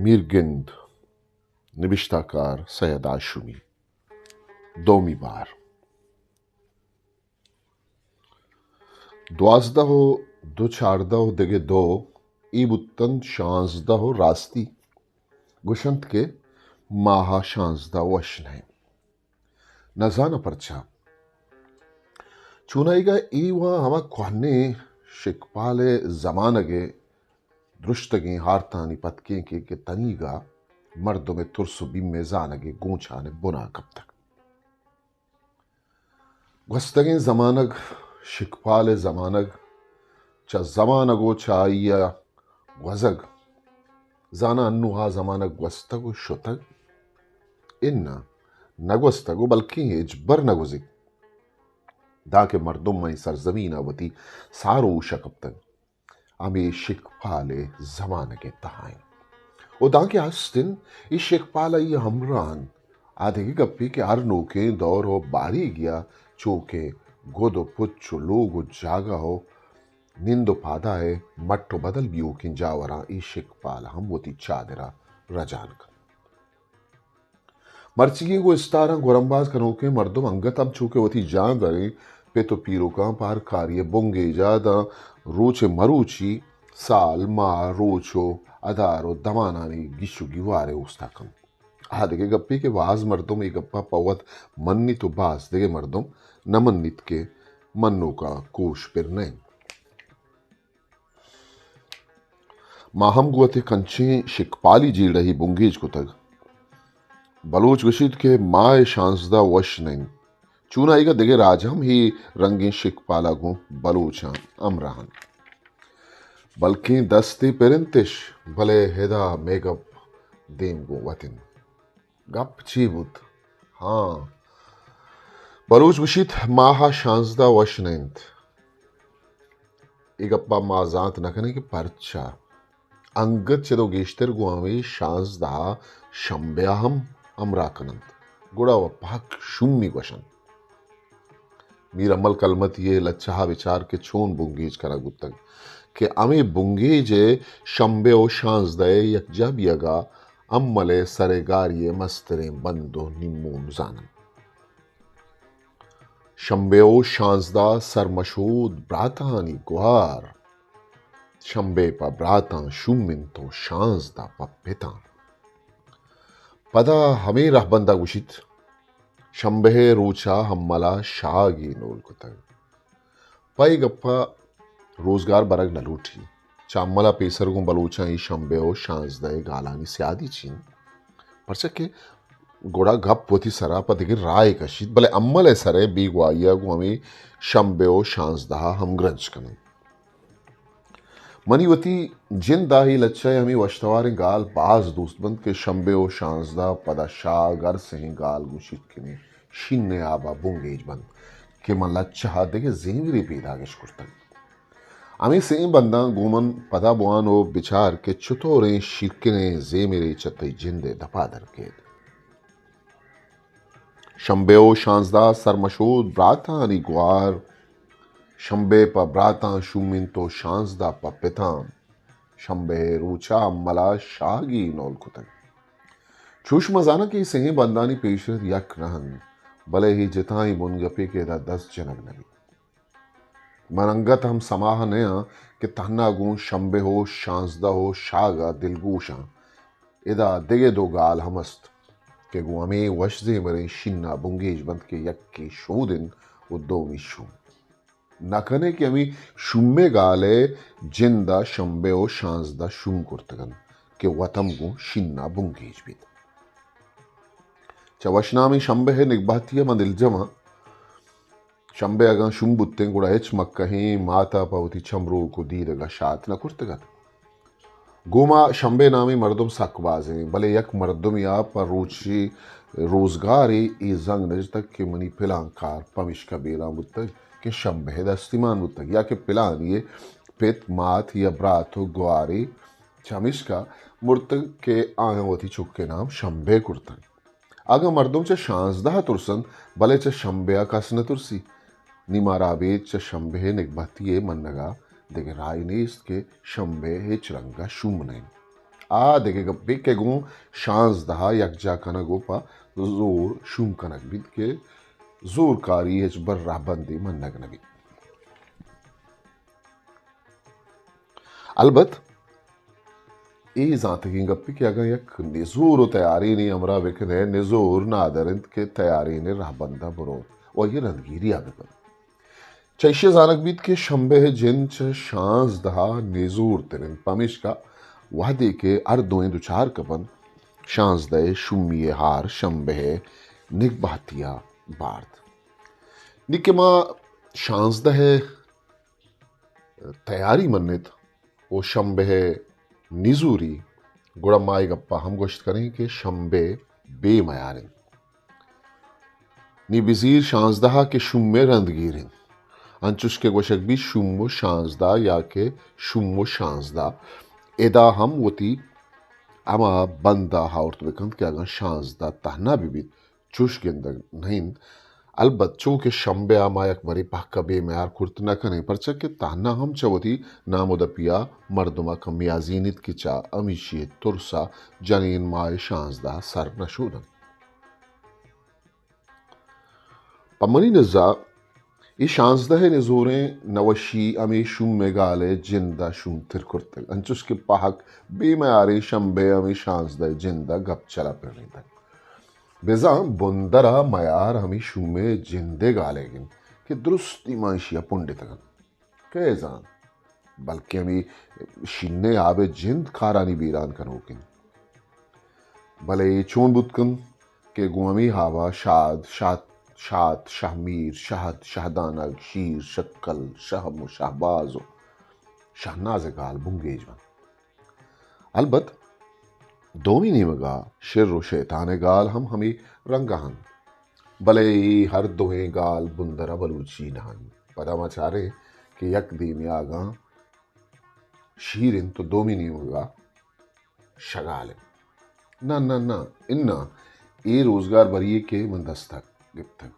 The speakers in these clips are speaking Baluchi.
میرگند، نبشتہ کار سید ہاشمی۔ دومی بار۔ دوازدہ و دو چاردہ و دگہ دو، اے بوتنت شانزدہ و راستی۔ گوشنت کہ ماہ شانزدہ وش نہ انت۔ نزاناں پرچا۔ چونائیگا اے وہاں ہما کوہنیں شکپال ءِ زمانگ ءِ درشتگیں ہارتانی پتکیں کہ، کہ تنیگا مردم ءِ ترس و بیم ءِ زانگ ءِ گونچان ءِ بنا کپتگ۔ گوستگیں زمانگ، شکپال ءِ زمانگ، چہ زمانگ و چہ آئی ءَ گوزگ، زاناں انوں آ زمانگ گوستگ و شتگ؟ اناں، نہ گوستگ و بلکیں ہچبر نہ گوزیت، دانکہ مردم مئے سرزمین ءَ وتی سار و ہوش ءَ کپتگ۔ ہمے شکپال ءِ زمانگ ءِ تہا انت۔ و دانکہ ہست انت، اے شکپال آئی ءِ ہمراہ انت۔ آ دگہ گپے کہ ہر نوکیں دور و باریگی ءَ چو کہ گد و پچ و لوگ و جاگہ و نند و پادا ءِ مٹ و بدل بیوکیں جاوراں اے شکپال ہم وتی چادر ءَ رجان کنت۔ مرچیگیں گوں استاراں گورمباز کنوکیں مردم انگت ہم چو کہ وتی جاندریں پت و پیرکاں پہ ہر کاری ءِ بنگیج ءَ داں روچ ءِ مروچی سال، ماہ، روچ و ادار و دمانانی گیش و گیوار ءِ اوست ءَ کنت۔ آ دگہ گپے کہ باز مردم اے گپ ءَ پہ وت منیت و باز دگہ مردم نہ منیت کہ منوک ءَ کوش پر نہ انت۔ ما ہم گوں وت یک انچیں شکپالی جیڑہے بنگیج کتگ۔ بلوچ گوشیت کہ ماہ شانزدہ وش نہ انت۔ چونائیگا دگہ راج ہم اے رنگیں شکپالا گوں بلوچاں ہمراہ انت۔ بلکیں دستے پر انتش، بلے ہدا مے گپ دیم گوں وت انت۔ گپ چی بوت؟ ہاں، بلوچ گوشیت، ماہ شانزدہ وش نہ انت۔ اے گپا ما زانت نہ کنیں کہ پرچا۔ انگت چد و گیشتر گوں ہمے شانزدہ شمبے ءَ ہم ہمراہ کن انت، گڑا و پہک شومی گوش انت۔ میر امل کلمتی ءِ لچہ ءَ بچار کہ چون بنگیج کنگ بوتگ کہ ہمے بنگیج ءِ شمبے و شانزدہ ءِ یکجا بیئگ ءَ امل ءِ سر ءِ گاری ءِ مستریں بند و نیمون زان انت۔ شمبے و شانزدہ سرمشود براتانی گوہار، شمبے پہ براتاں شوم انت و شانزدہ پہ پتاں۔ پدا ہمے رہبند ءَ گوشیت، شمبے ءِ روچ ءَ ہمل ءَ شاگے نول کتگ۔ پہ اے گپ ءَ روزگار برگ نہ لوٹی۔ چہ ہمل ءَ پیسر گوں بلوچاں اے شمبے و شانزدہ ءِ گالانی سیادی چی انت؟ پرچا کہ گڑا گپ وتی سرا پہ دگہ راہے کشیت، بلے ہمل ءِ سر ءِ بیگواہی ءَ گوں ہمے شمبے و شانزدہ ءَ ہمگرنچ کن انت۔ منی وتی جند ءَ اے لچہ ءِ ہمے وشتواریں گال باز دوست بنت کہ شمبے و شانزدہ، پدا شاگ، ہر سہیں گال گوں شیرکنیں شین ءِ آب ءَ بنگیج بنت کہ من لچہ ءَ دگہ زیمرے پیداگ اش کرتگ۔ ہمے سئیں بنداں گوں من پدا بوان و بچار کہ چتوریں شیرکنیں زیمرے چہ تئی جند ءِ دپ ءَ در کیت۔ شمبے و شانزدہ سرمشود براتانی گوار، شمبے پہ براتاں شوم انت و شانزدہ پہ پتاں۔ شمبے ءِ روچ ءَ ہمل ءَ شاگی نول کتگ۔ چوش من زاناں کہ اے سئیں بندانی پیشرد یک نہ انت، بلے اے جتائیں بنگپے کہ ادا دست جنگ نہ بیت۔ من انگت ہم سماہ نہ آں کہ تہنا گوں شمبے و شانزدہ و شاگ ءَ دلگوش آں۔ ادا دگہ دو گال ہم است کہ گوں ہمے وش زیمریں شین ءَ بنگیج بنت کہ یکے شود انت و دومی شوم۔ نہ کنے کہ ہمے شومیں گال ءِ جند ءَ شمبے و شانزدہ شوم کرتگ انت کہ وت ہم گوں شین ءَ بنگیج بیت۔ چہ وشنامیں شمبے ءِ نگبہتی ءَ من دلجم آں۔ شمبے اگاں شوم بوتیں، گڑا ہچ مکہیں مات ءَ پہ وتی چمروک و دیرگ ءَ شات نہ کرتگ ات۔ گوں ما شمبے نامیں مردم سک باز ایں، بلے یک مردمے ءَ پہ روچے روزگارے اے زنگ نہ جتگ کہ منی پلان کار پمیشکا بیران بوتگ کہ شمبے ءِ دستیمان بوتگ یا کہ پلانی ءِ پت، مات یا برات و گوارے چمیشکا مرتگ کہ آیاں وتی چک ءِ نام شمبے کرتگ۔ اگاں مردم چہ شانزدہ ءَ ترس انت، بلے چہ شمبے ءَ کس نہ ترسی، نی مارا ابید چہ شمبے ءِ نگبہتی ءِ منگ ءَ دگہ راہے نیست کہ شمبے ہچ رنگ ءَ شوم نہ انت۔ آ دگہ گپے کہ گوں شانزدہ ءَ یکجا کنگ ءُ پہ زور شوم کنگ بیت کہ زورکاری ہچبر رہبندے منگ نہ بیت۔ البت اے زانتگیں گپے کہ اگاں یک نزور ءُ تیارینے ہمراہ بہ کن ئے، نزور نادر انت کہ تیارینے رہبند ءَ بروت ءُ آئی ءِ رندگیری ءَ بہ کنت۔ چہ ایشی ءَ زانگ بیت کہ شمبے ءِ جند چہ شانزدہ ءَ نزورتر انت، پمیشکا وہدے کہ ہر دوئیں دچار کپنت، شانزدہ ءِ شومی ءِ ہار شمبے ءِ نگبہتی ءَ بارت۔ نی کہ ما شانزدہ ءِ تیاری منیت ءُ شمبے ءِ نزوری، گڑا ما اے گپ ءَ ہم گوشت کنیں کہ شمبے بے میار انت۔ نی بزیر شانزدہ ءَ کہ شوم ءِ رندگیر انت، انچوش کہ گوشگ بیت شوم ءُ شانزدہ یا کہ شوم ءُ شانزدہ، ادا ہم وتی ہما بند ءَ آورت بہ کنت کہ اگاں شانزدہ تہنا بہ بیت، چوش گندگ نہ انت۔ البت چو کہ شمبے ءَ ما یک برے پہک ءَ بے میار کرت نہ کنیں، پرچا کہ تہنا ہم چہ وتی نام ءُ دپی ءَ مردم ءَ کمے آزینیت کہ چہ ہمیشی ءِ ترس ءَ جنین ماہ ءِ شانزدہ ءَ سر نہ شودنت۔ پہ منی نز ءَ اے شانزدہ ءِ نزوریں نوشی ہمے شوم ءِ گال ءِ جند ءَ شومتر کرتگ، انچوش کہ پہک بے میاریں شمبے ءِ ہمے شانزدہ ءِ جند ءَ گپ چل ءَ پرینتگ۔ بزاں بندر ءَ میار ہمے شوم ءِ جند ءِ گالئیگ انت کہ درستی ما ایشی ءَ پنڈتگ انت۔ کئے زانت؟ بلکیں ہمے شین ءِ آب ءِ جند کارانی بیران کنوک انت۔ بلے اے چون بوت کنت کہ گوں ہمے آب ءَ شاد، شات، شات، شہمیر، شہد، شہدانگ، شیر، شکل، شہم ءُ شہباز ءُ شہناز ءِ گال بنگیج بنت؟ البت دومی نیمگ ءَ شر ءُ شیطان ءِ گال ہم ہمے رنگ ءَ انت، بلے اے ہر دوئیں گال بندر ءَ بلوچی نہ انت۔ پدا ما چاریں کہ یک دیمے ءَ اگاں شیر انت ءُ دومی نیمگ ءَ شگال انت۔ نہ، نہ، نہ، اناں، اے روزگار بری یے کہ من دست ءَ گپتگ۔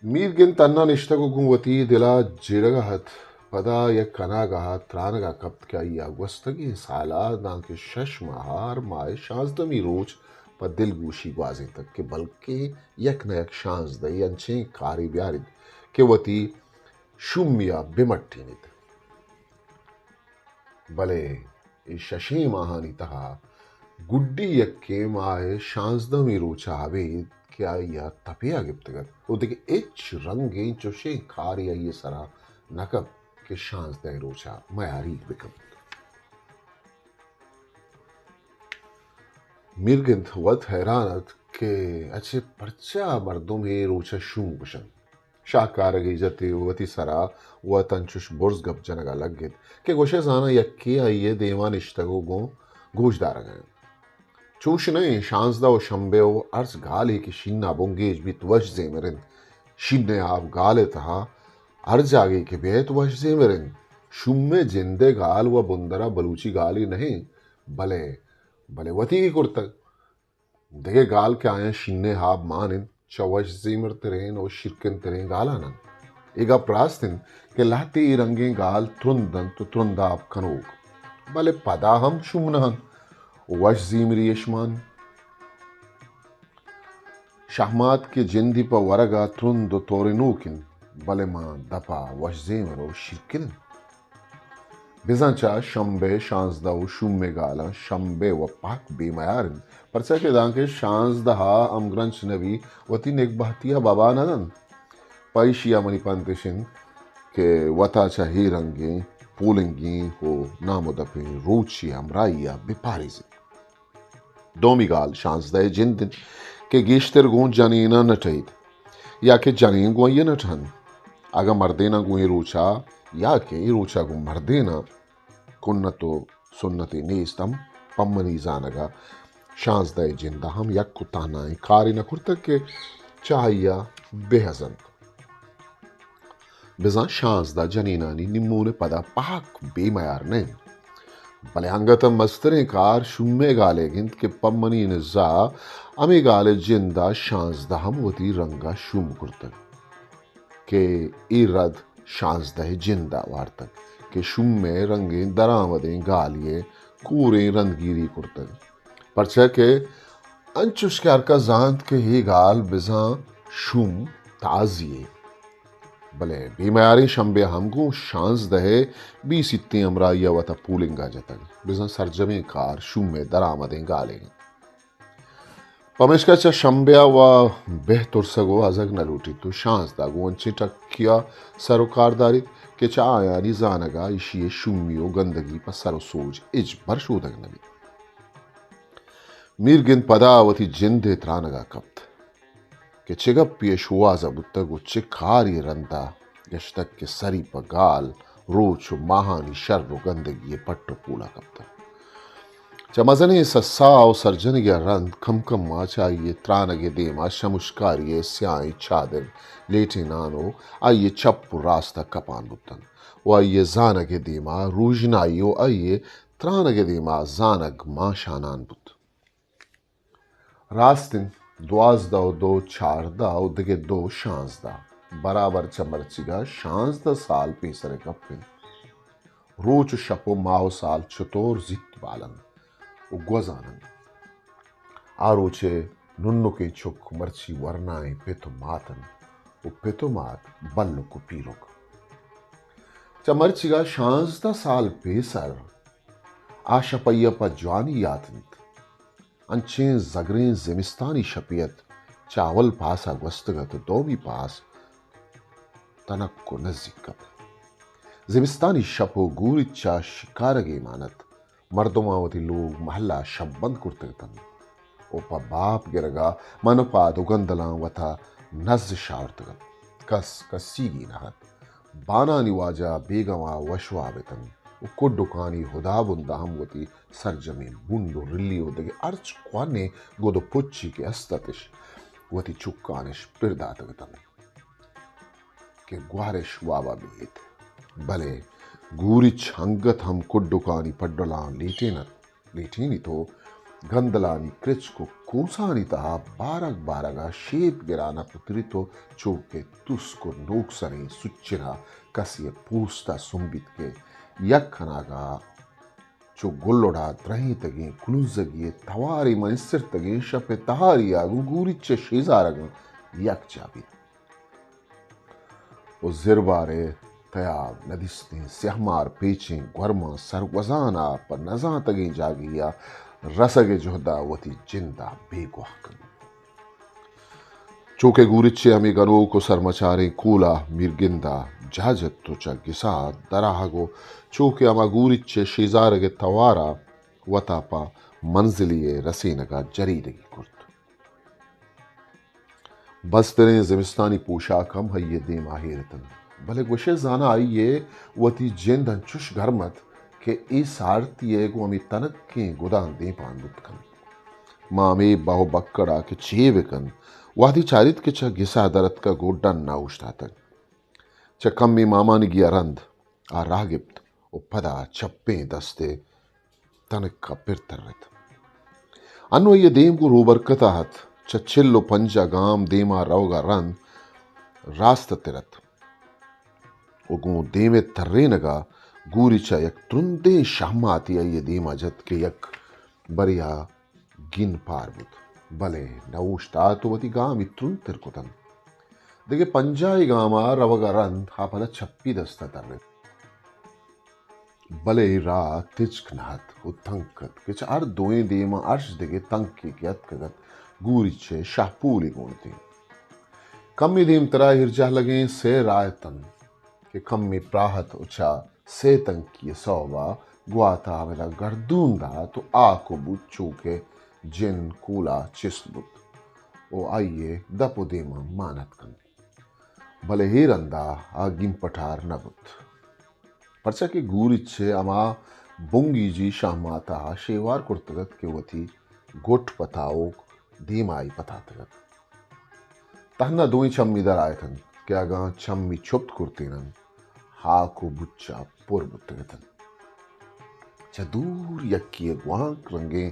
میرگند تہنا نشتگ ءُ گوں وتی دل ءَ جیڑگ ءَ ات۔ پدا یک اناگہ ءَ ترانگ ءَ کپت کہ آئی ءَ گوستگیں سال ءَ دانکہ شش ماہ ءَ ہر ماہ ءِ شانزدہمی روچ پہ دلگوشی گوازینتگ کہ بلکیں یک نہ یک شانزدہے انچیں کارے بیاریت کہ وتی شومی ءَ بہ مٹینیت۔ بلے اے ششیں ماہانی تہا گڈی یکیں ماہ ءِ شانزدہمی روچ ءَ ابید کہ آئی ءَ تپے ءَ گپتگ ات ءُ دگہ ہچ رنگیں چشیں کارے آئی ءِ سرا نہ کپت کہ شانزدہ ءِ روچ ءَ میاریگ بہ کنت۔ میرگند وت حیران ات کہ اچے پرچا مردم اے روچ ءَ شوم گوشنت۔ شاہکارگے جت ءُ وتی سرا وت انچش برز گپ جنگ ءَ لگت کہ گوشئے زاناں یکے آئی ءِ دیما نشتگ ءُ گوں گوش دارگ ءَ انت۔ چوش نہ انت، شانزدہ ءُ شمبے ءُ ہرچ گالے کہ شین ءَ بنگیج بیت وش زیمر انت۔ شین ءِ آپ گال ءِ تہا ہر جاگہے کہ بیت وش زیمر انت۔ شوم ءِ جند ءِ گال ءُ بندر ءَ بلوچی گالے نہ انت، بلے، بلے وتیگی کرتگ۔ دگہ گال کہ آیاں شین ءِ آپ مان انت، چہ وش زیمرتریں ءُ شیرکنتریں گالان انت۔ اے گپ راست انت کہ لہتے اے رنگیں گال ترند انت ءُ ترند آپ کنوک، بلے پدا ہم شوم نہ انت ءُ وش زیمری اش مان انت۔ شہمات کہ جندی پہ ورگ ءَ ترند ءُ تورینوک انت، بلے مان دپ ءَ وش زیمر ءُ شیرکن انت۔ بزاں چہ شمبے شانزدہ ءُ شومیں گالاں شمبے ءُ پہک بے میار انت، پرچا کہ دانکہ شانزدہ ءَ ہمگرنچ نہ بی وتی نگبہتی ءَ ببا نہ دنت۔ پہ ایشی ءَ منی پنت اش انت کہ وتا چہ اے رنگیں پولنگیں ءُ نام ءُ دپیں روچے ءِ ہمراہی ءَ بہ پاریزیت۔ دومی گال شانزدہ ءِ جند انت کہ گیشتر گوں جنیناں نہ ٹہیت یا کہ جنین گوں آئی ءَ نہ ٹہنت۔ اگاں مردیناں گوں اے روچ ءَ یا کہ اے روچ ءَ گوں مردیناں کنت ءُ سنتے نیست، ہم پہ منی زانگ ءَ شانزدہ ءِ جند ءَ ہم یک ءُ تہنائیں کارے نہ کرتگ کہ چہ آئی ءَ بہ ازنت۔ بزاں شانزدہ جنینانی نیمون ءِ پدا پہک بے میار نہ انت، بلے انگت ءَ مستریں کار شومیں گالئیگ انت کہ پہ منی نزا ہمے گال ءِ جند ءَ شانزدہ ہم وتی رنگ ءَ شوم کرتگ کہ اے رد شانزدہ ءِ جند ءَ وارتگ کہ شومیں رنگیں درآمدیں گالے ءِ کوریں رندگیری کرتگ، پرچا کہ انچش کہ ہرکس زانت کہ اے گال بزاں شوم تازی یے۔ بلے بے میاریں شمبے ءَ ہم گوں شانزدہ ءِ بی سیتیں ہمراہی ءَ وت ءَ پولنگ ءَ جتگ، بزاں سرجمیں کار شوم ءِ درآمدیں گالے انت۔ پمیشکا چہ شمبے ءَ و بہ ترسگ و ہزگ نہ لوٹیت و شانزدہ گوں انچیں ٹکی ءَ سر و کار داریت کہ چہ آیانی زانگ ءَ ایشی ءِ شومی و گندگی پہ سر و سوج ہچبر شودگ نہ بیت۔ میرگند پدا وتی جند ءِ ترانگ ءَ کپت کہ چہ گپے ءِ شوہاز ءَ بوتگ و چہ کارے ءِ رند ءَ گشتگ کہ سری پہ گال روچ و ماہانی شر و گندگی ءِ پٹ و پول ءَ کپتگ۔ چہ مزنیں سسا و سرجنگے ءَ رند کم کم ءَ چہ آئی ءِ ترانگ ءِ دیم ءَ شمشکاری ءِ سیاہیں چادر لیٹینان و آئی ءِ چپ و راست ءَ کپان بوتنت و آئی ءِ زانگ ءِ دیم ءَ روژنائی و آئی ءِ ترانگ ءِ دیم ءَ زانگ مانشانان بوت۔ راست انت، دوازدہ و دو چاردہ و دگہ دو شانزدہ، برابر چہ مرچیگ ءَ شانزدہ سال پیسر ءِ گپ انت۔ روچ و شپ و ماہ و سال چتور زیت بال انت و گوزان انت۔ آ روچ ءِ ننکیں چک مرچی ورنائیں پت و مات انت و پت و مات بلک و پیرک۔ چہ مرچیگ ءَ شانزدہ سال پیسر آ شپ آئی ءَ پہ جوانی یات انت۔ انچیں زگریں زمستانی شپے ات، چہ اول پاس ءَ گوستگ ات و دومی پاس تنک و نزیک ات۔ زمستانی شپ و گوریچ ءَ شکارگے مان ات۔ مردماں وتی لوگ محلہ شپ بند کرتگ اتنت و پہ باپ گرگ ءَ من پاد و گندلاں وت ءَ نز شاورتگ ات۔ کس کسیگی نہ ات۔ بانانی واجہ بیگواہ وش واب اتنت و کڈکانی ہدابند ءَ ہم وتی سرجمیں بنڈ و رلی و دگہ ہرچ کوہنیں گد و پچی کہ است اتش، وتی چکانش پر داتگ اتنت کہ گوہرش واب ءَ بہ ایت۔ بلے گوریچ انگت ہم کڈکانی پڈلاں لیٹین ات، لیٹینیت و گندلانی کرچک و کوسانی تہا بارگ بارگ ءَ شیپ گران ءَ پتریت و چو کہ تسک و نوکسریں سچن ءَ کسے ءِ پوست ءَ سمبیت کہ یک اناگہ چو گلڑ ءَ درہینتگیں کلونزگی ءِ توارے ماں استرتگیں شپ ءِ تہاری ءَ گوں گوریچ ءِ شیزارگاں یکجاہ بیت و زربار ءِ تیاب ندیستیں سیاہمار پیچیں گورماں سرگوزان ءَ پہ نزانتگیں جاگہے ءَ رسگ ءِ جہد ءَ وتی جند ءَ بیگواہ کنت۔ چو کہ گوریچ ءِ ہمے گنوک و سرمچاریں کول ءَ میرگند ءَ جاہ جت و چہ گس ءَ در آہگ و چو کہ ہما گوریچ ءِ شیزارگ ءِ توار ءَ وت ءَ پہ منزلے ءِ رسینگ ءَ جریدگی کرت۔ بزتریں زمستانی پوشاک ہم آئی ءِ دیم ءَ ایر اتنت، بلے گوشئے زاناں آئی ءِ وتی جند انچش گرم ات کہ اے سارتی ءِ گوں ہمے تنکیں گداں دیمپان بوت کنت۔ ماں ہمے بہ و بکڑ ءَ کہ چے بہ کنت، وہدے چاریت کہ چہ گس ءَ در اتکگ و ڈن ءَ اوشتاتگ۔ چہ کمے مامانگی ءَ رند آ راہ گپت و پدا چپیں دست ءِ تنک ءَ پر ترت۔ انوں آئی ءِ دیم گوں روبرکت ءَ ات۔ چہ چل و پنجاہ گام دیم ءَ روگ ءَ رند راست ءَ ترت و گوں دیم ءِ ترینگ ءَ گوریچ ءَ یک ترندیں شہماتے آئی ءِ دیم ءَ جت کہ یک برے ءَ گین پار بوت، بلے نہ اوشتات و وتی گامی ترندتر کتنت۔ دگہ پنجاہے گام ءَ روگ ءَ رند آ پدا چپی دست ءَ ترت۔ بلے اے راہ تچک نہ ات و تنک ات کہ چہ ہر دوئیں دیم ءَ ہرچ دگہ تنکے کہ اتکگ ات، گوریچ ءِ شہپولے گون اتیں۔ کمے دیمتر ءَ ایرجہلگیں سے راہ اتنت کہ کمے پراہ ات و چہ سے تنکی ءِ سوب ءَ گوات ءَ ہمدا گردون دات و آ کو بوت، چو کہ جن کول ءَ چست بوت و آئی ءِ دپ و دیم ءَ مان اتکنت۔ بلے اے رند ءَ آ گیم پٹار نہ بوت، پرچا کہ گوریچ ءِ ہما بنگیجی شہمات ءَ شیوار کرتگ ات کہ وتی گٹ پتاوک دیما ئی پتاتگ ات۔ تہنا دوئیں چمی در آیتنت کہ اگاں چمی چپت کرتیننت، ہاک و بچ ءَ پر بوتگ اتنت۔ چہ دور یکے ءِ گوانک رنگیں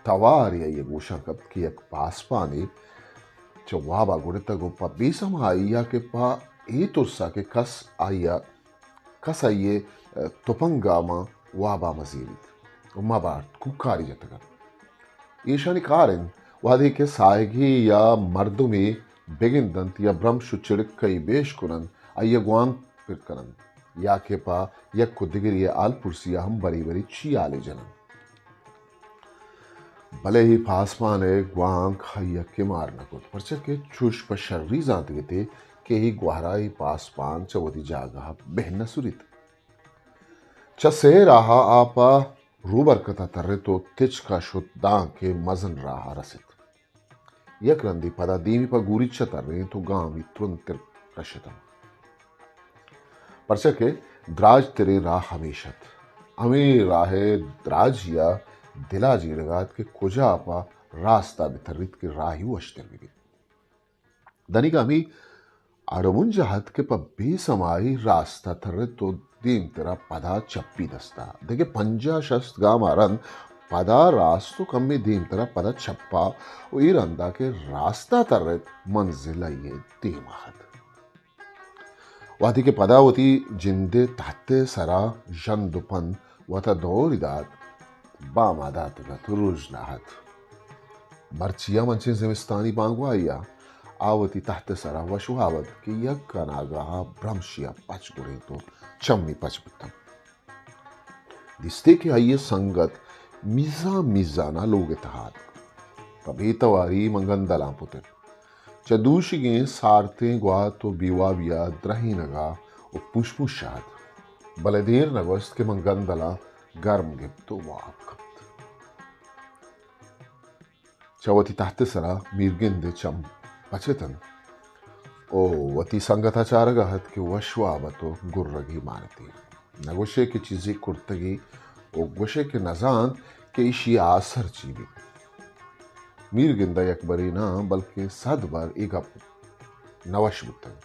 توارے آئی ءِ گوشاں کپت کہ یک پاسپانے چہ واب ءَ گڑتگ و پہ بے سمائی ءَ کہ پہ اے ترس ءَ کہ کس آئی ءَ، کس آئی ءِ تپنگ ءَ ماں واب ءَ مہ زیریت۔ و مبارت کوکاری جتگ ات۔ ایشانی کار انت، وہدے کہ ساہگے یا مردمے بگندنت یا برمش و چڑکئی بیش کننت، آئی ء گوانک پر کننت یا کہ پہ یک و دگری ء حال پرسی ء ہم برے برے چیالے جننت۔ بلے اے پاسپان ء گوانک آئی ء کمار نہ کت، پرچا کہ چوش پہ شری زانتگ ات ئے کہ اے گوہرا اے پاسپان چہ وتی جاگہ ء بہ نہ سریت۔ چہ سئے راہ ء آ پہ روبرکت ء ترت و تچک ء شت دانکہ مزن راہ ء رست۔ یک رندے پدا دیمی پہ گوریچ ء ترینت و گامی ترندتر کشتنت۔ پرچا کہ دراج تریں راہ ہمیش ات۔ ہمے راہ ء دراجی ء دل ء جیڑگ ء ات کہ کجا پہ راست ء بہ تریت کہ راہی وشتر بہ بیت۔ دنیگا ہمے اڑ و بنجاہ ات کہ پہ بے سمائی راست ء ترت و دیمترا پدا چپی دست ء دگہ پنجاہ شست گام ء رند پدا راست و کمے دیمترا پدا چپ ء و اے رندا کہ راست ء ترت منزل آئی ء دیم ء ات۔ وہدے کہ پدا وتی جند ء تحت ء سرا ژند و پند وتا دوری دات، بام ء داتگ ات، روژنا ات۔ مرچی ہم انچیں زمستانی بانگواہی ء آ وتی تحت ء سرا وش واب ات کہ یک اناگاہ ء برمشے ء پچ گڑینت و چمی پچ بوتنت۔ دیستی کہ آئی ء سنگت میزان میزان ء لوگ ء تہا ات۔ پہ بے تواری من گندلاں پترت۔ چہ دوشیگیں سارتیں گوات و بے وابی ء درہینگ ء و پوش پوش ء ات۔ بلے دیر نہ گوست کہ من گندلاں گرم گپت و واب کپت۔ چہ وتی تحت ء سرا میرگند ء چم پچ اتنت و وتی سنگت ء چارگ ء ات کہ وش واب ات و گرگی مان ات ئے۔ نہ گوشئے کہ چیزے کرتگی و گوشئے کہ نزانت کہ ایشی ء آسر چی بیت۔ میرگند ء یک برے نہ بلکیں صد بر اے گپ نہ وش بوتگ،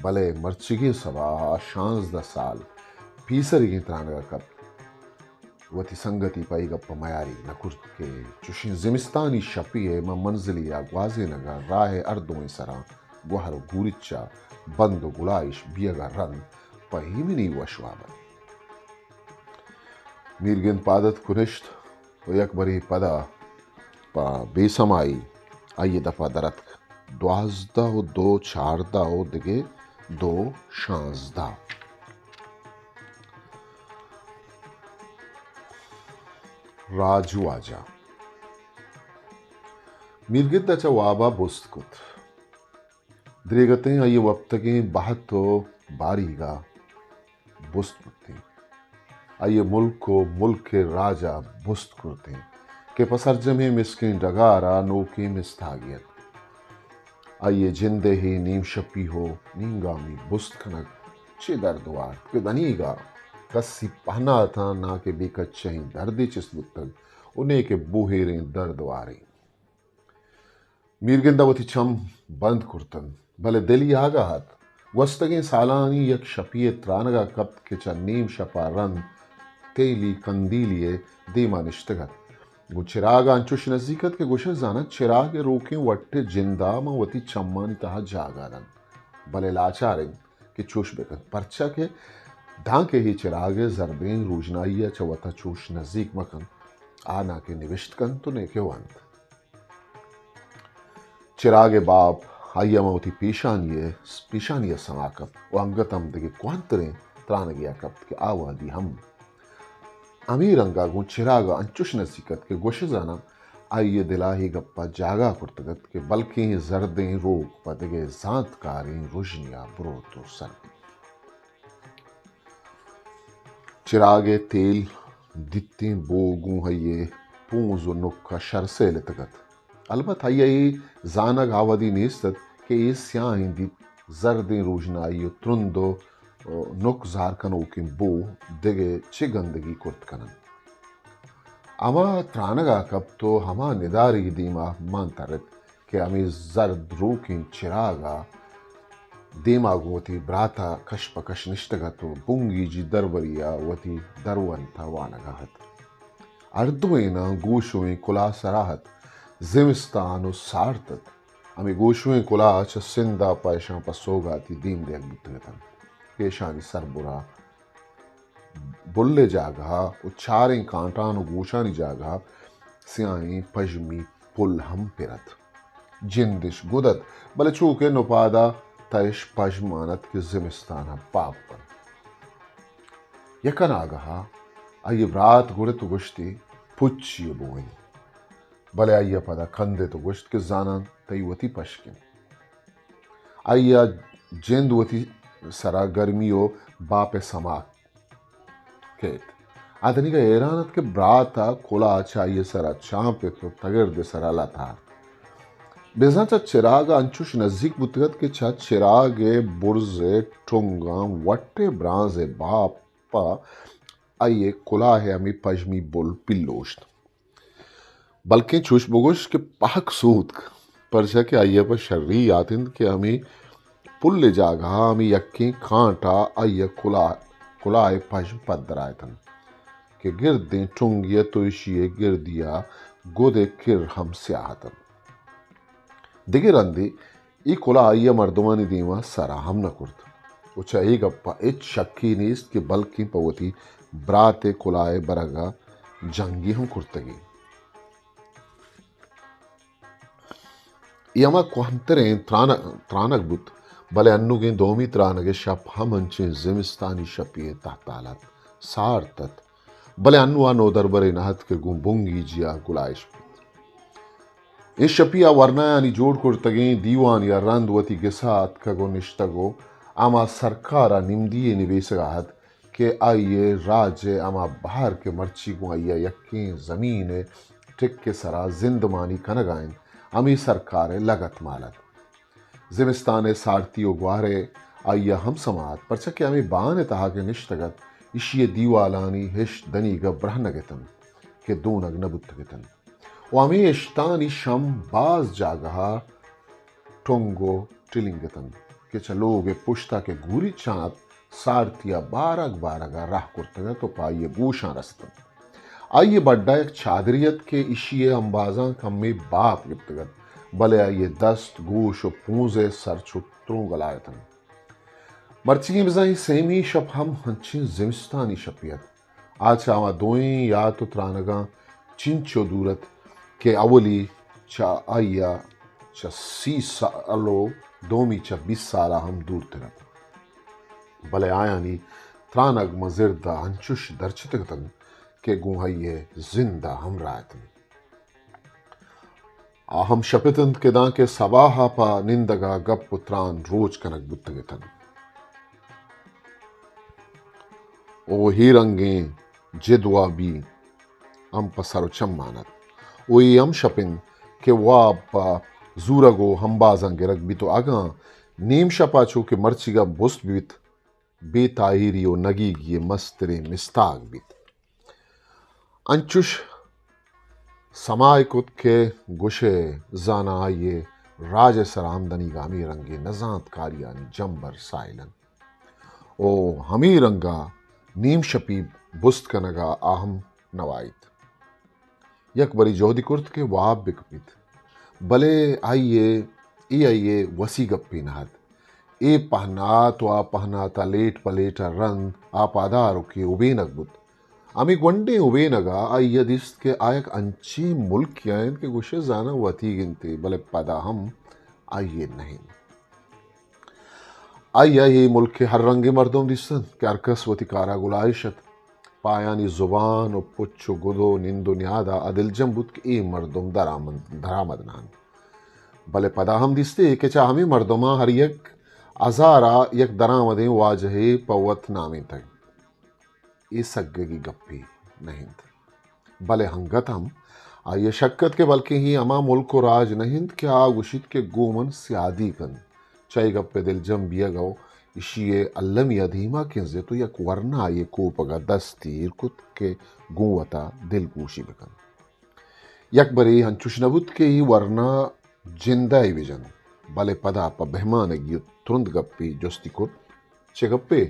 بلے مرچیگیں سباہ ء شانزدہ سال پیسریگیں ترانگ ء کپت۔ وتی سنگتی پہ اے گپ ء میاری نہ کرت کہ چوشیں زمستانی شپے ء من منزلے ء گوازینگ ء راہ ء ہر دوئیں سراں گوہر و گوریچ ء بند و گلائیش بیئگ ء رند پہ ایمنی وش واب ات۔ میرگند پاد اتک و نشت و یک برے پدا پہ بے سمائی آئی ء دپ ء در اتک۔ دوازدہ و دو چاردہ و دگہ دو شانزدہ۔ راج واجہ۔ میرگند ء چہ واب ء بست کت۔ دریگتیں آئی ء وپتگیں بہت و باریگ ء بست بوتیں۔ آئی ء ملک و ملک ء راج ء بست کرتیں کہ پہ سرجمیں مسکیں ڈگار ء نوکیں مستاگے ات۔ آئی ء جند ء اے نیم شپی و نیمگامی بست کنگ چے درد وارت کہ دنیگا کسی پہناتاں ناں کہ بے کچہیں دردے چست بوتگ و نے کہ بوہیریں درد واریں۔ میرگند ء وتی چم بند کرتنت، بلے دلی آگاہ ات۔ گوستگیں سالانی یک شپی ء ترانگ ء کپت کہ چہ نیم شپ ء رند تیلی کندیلی ء دیم ء نشتگ ات۔ گوں چراگ ء انچوش نزیک ات کہ گوشئے زاناں چراگ ء روکیں وٹ ء جند ء من وتی چمانی تہا جاگہ دنت، بلے لاچار انت کہ چوش بہ کنت، پرچا کہ دانکہ اے چراگ ء زردیں روژنائی ء چہ وتا چوش نزیک مہ کنت، آ ناں کہ نبشت کنت و نئے کہ ونت۔ چراگ ء باب آئی ء من وتی پیشانی ء، پیشانی ء سما کپت و انگت ہم دگہ کوہنتریں ترانگے ء کپت کہ آ وہدی ہم ہمے رنگ ء گوں چراگ ء انچش نزیک ات کہ گوش زاناں آئی ء دل ء اے گپ ء جاگہ کرتگ ات کہ بلکیں زردیں روک پہ دگہ زانتکاریں رژنے ء بروت و سر بیت۔ چراگ ء تیل دیتیں بو گوں آئی ء پونز و نک ء شر سیلتگ ات۔ البت آئی ء اے زانگ آ وہدی نیست ات کہ اے سیاہیں دیت زردیں روژنائی و ترند و نک زار کنوکیں بو دگہ چے گندگی کرت کن انت۔ ہما ترانگ ء کپت و ہما ندارگی دیم ء مان ترت کہ ہمے زرد روکیں چراگ ء دیم ء گوں وتی برات ء کش پہ کش نشتگ ات و بنگیجی دربری ء وتی درونت ء وانگ ء ات۔ ہر دوئیناں گوشوئیں کلاہ سرا ات۔ زمستان و سارت ات۔ ہمے گوشوئیں کلاہ چہ سندھ ء پہ اشاں پہ سوگاتی دیم دیگ بوتگ اتنت کہ اشانی سربرا پل ءِ جاگہ ءَ و چاریں کانٹان و گوشانی جاگہ ءَ سیاہیں پژمی پل ہم پر ات۔ جندش گد ات، بلے چو کہ نپادا تہ اش پژمان ات کہ زمستان ءَ پاپ بنت۔ یک اناگہ ءَ آئی ءِ برات گڑت و گوشتی، پچی ءَ بوئیں۔ بلے آئی ءَ پدا کندت و گوشت کہ زاناں تئی وتی پشک انت۔ آئی ءَ جند وتی سرا گرمی و باپ ءِ سما کیت۔ آ دنیگا حیران ات کہ برات ءَ کلاہ چہ آئی ءِ سرا چانپت و تگرد ءِ سرا لتارت۔ بزاں چہ چراگ ءَ انچوش نزیک بوتگ ات کہ چہ چراگ ءِ برز ءِ ٹنگاں وٹ ءِ برانز ءِ باپ ءَ آئی ءِ کلاہ ءِ ہمے پژمی بل پلوشت۔ بلکیں چوش بگوش کہ پہک سوتک، پرچا کہ آئی ءَ پہ شری یات انت کہ ہمے پل ءِ جاگہ ءَ ہمے یکیں کانٹ ءَ آئی ءِ کلاہ، کلاہ ءِ پژم پدرائیت انت کہ گردیں ٹنگے ات و ایشی ءِ گردی ءَ گد ءِ کر ہم سیاہ ات انت۔ دگہ رندے اے کلاہ آئی ءَ مردمانی دیما سرا ہم نہ کرت و چہ اے گپ ءَ ہچ شکے نیست کہ بلکیں پہ وتی برات ءِ کلاہ ءِ برگ ءَ جنگے ہم کرتگی۔ اے ہما کوہنتریں تران-، ترانگ بوت، بلے انوگیں دومی ترانگ ءِ شپ ہم انچیں زمستانی شپے ءِ تہتال ات، سارت ات، بلے انو آ نودربرے نہ ات کہ گوں بنگیجی ءَ گلائیش بیت۔ اے شپی ءَ ورنایانی جوڑ کرتگیں دیوانی ءَ رند وتی گس ءَ اتکگ و نشتگ و ہما سرکار ءَ نمدی یے نبیسگ ءَ ات کہ آئی ءِ راج ءِ ہما بہر کہ مرچی گوں آئی ءَ یکیں زمین ءِ ٹک ءِ سرا زندمانی کنگ ءَ انت، ہمے سرکار ءِ لگت مال ات۔ زمستان ءِ سارتی و گوار ءَ آئی ءَ ہم سما ات، پرچا کہ ہمے بان ءِ تہا کہ نشتگ ات، ایشی ءِ دیوالانی ہشت دنیگہ برہنگ اتنت کہ دونگ نہ بوتگ اتنت۔ و ہمے اشتانی شم باز جاگہ ءَ ٹنگ و ٹلینگ اتنت کہ چہ لوگ ءِ پشت ءَ کہ گوریچاں ات، سارتی ءَ بارگ بارگ ءَ راہ کرتگ ات و پہ آئی ءِ گوشاں رستنت۔ آئی ءِ بڈ ءَ یک چادرے ات کہ ایشی ءِ امبازاں کمے باپ گپتگ ات، بلے آئی ءِ دست، گوش و پونز ءِ سر چو ترونگلا اتنت۔ مرچیگیں بزاں اے سیمی شپ ہم انچیں زمستانی شپے ات۔ آ چہ ہما دوئیں یات و ترانگاں چنچو دور ات کہ اولی چہ آئی ءَ چہ سی سال و دومی چہ بیست سال ءَ ہم دورتر ات۔ بلے آیانی ترانگ ماں زرد ءَ انچوش درچتگ اتنت کہ گوں آئی ءِ زند ءَ ہمراہ اتنت۔ آ ہم شپ اتنت کہ دانکہ سباہ ءَ پہ نندگ ءَ گپ و تران روچ کنگ بوتگ اتنت۔ او ہیرنگیں جد وابی ہم پہ سر و چمان ات۔ او اے ہم شپ انت کہ واب پہ زورگ و ہمبازاں گرگ بیت و اگاں نیم شپ ءَ چو کہ مرچیگ ءَ بست بیت، بے تاہیری و نگیگی ءِ مستریں مستاگ بیت۔ انچوش سمائے کت کہ گوشئے زاناں آئی ءِ راج ءِ سرا ہم دنیگا ہمے رنگیں نزانتکاریانی جمبر ساہیل انت۔ او ہمے رنگا نیم شپی بست کنگا آ ہم نوائیت۔ یک برے جہدی کرت کہ واب بکپیت، بلے آئی ءِ، اے آئی ءِ وسی گپے نہ ات۔ اے پہنات و آ پہنات ءَ لیٹ پہ لیٹ ءَ رند آ پاداروکے ابینگ بوت۔ ہمے گونڈیں ابینگ ءَ آئی ءَ دیست کہ آ یک انچیں ملکے ءَ انت کہ گوشئے زاناں وتیگ انت، بلے پدا ہم آئی ءِ نہ انت۔ آئی ءَ اے ملک ءِ ہر رنگیں مردم دیست انت کہ ہر کس وتی کار ءَ گلائیش ات۔ پہ آیانی زبان و پچ و گد و نند و نیاد ءَ آ دلجم بوت کہ اے مردم درآمد، درآمد نہ انت۔ بلے پدا ہم دیستی کہ چہ ہمے مردماں ہر یک ہزار ءَ یک درآمدیں واجہے پہ وت نامینتگ۔ اے سگگی گپے نہ انت۔ بلے انگت ہم آئی ءَ شک ات کہ بلکیں اے ہما ملک و راج نہ انت کہ آ گوشیت کہ گوں من سیادی کنت۔ چہ اے گپ ءِ دلجم بیگ ءَ و ایشی ءِ المی ءَ دیما کنزت و یک ورنایے کوپگ ءَ دست ایر کت کہ گوں وتا دلگوشی بکنت۔ یک برے انچوش نہ بوت کہ اے ورنا جندئے بجنت، بلے پدا پہ بہمانگی و ترند گپے جستی کرت، چہ گپے؟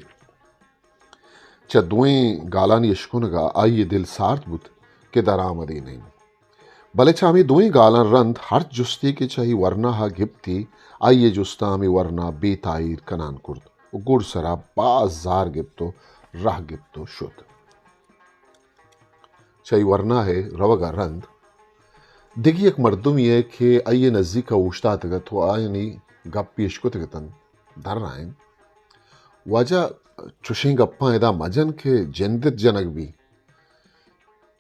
چہ دوئیں گالانی اشکنگ ءَ آئی ءِ دل سارت بوت کہ درآمدے نہ انت۔ بلے چہ ہمے دوئیں گالاں رند ہرچ جستے کہ چہ اے ورنا ءَ گپتی، آئی ءِ جستاں ہمے ورنا بے تاہیر کنان کرت و گڈسرا باز زار گپت و راہ گپت و شت۔ چہ اے ورناہ ءِ روگ ءَ رند دگہ یک مردمے ءَ کہ آئی ءِ نزیک ءَ اوشتاتگ ات ءُ آیانی گپے اشکتگ اتنت، در آئینت۔ واجہ، چشیں گپاں ادا مجن کہ جندت جنگ بی۔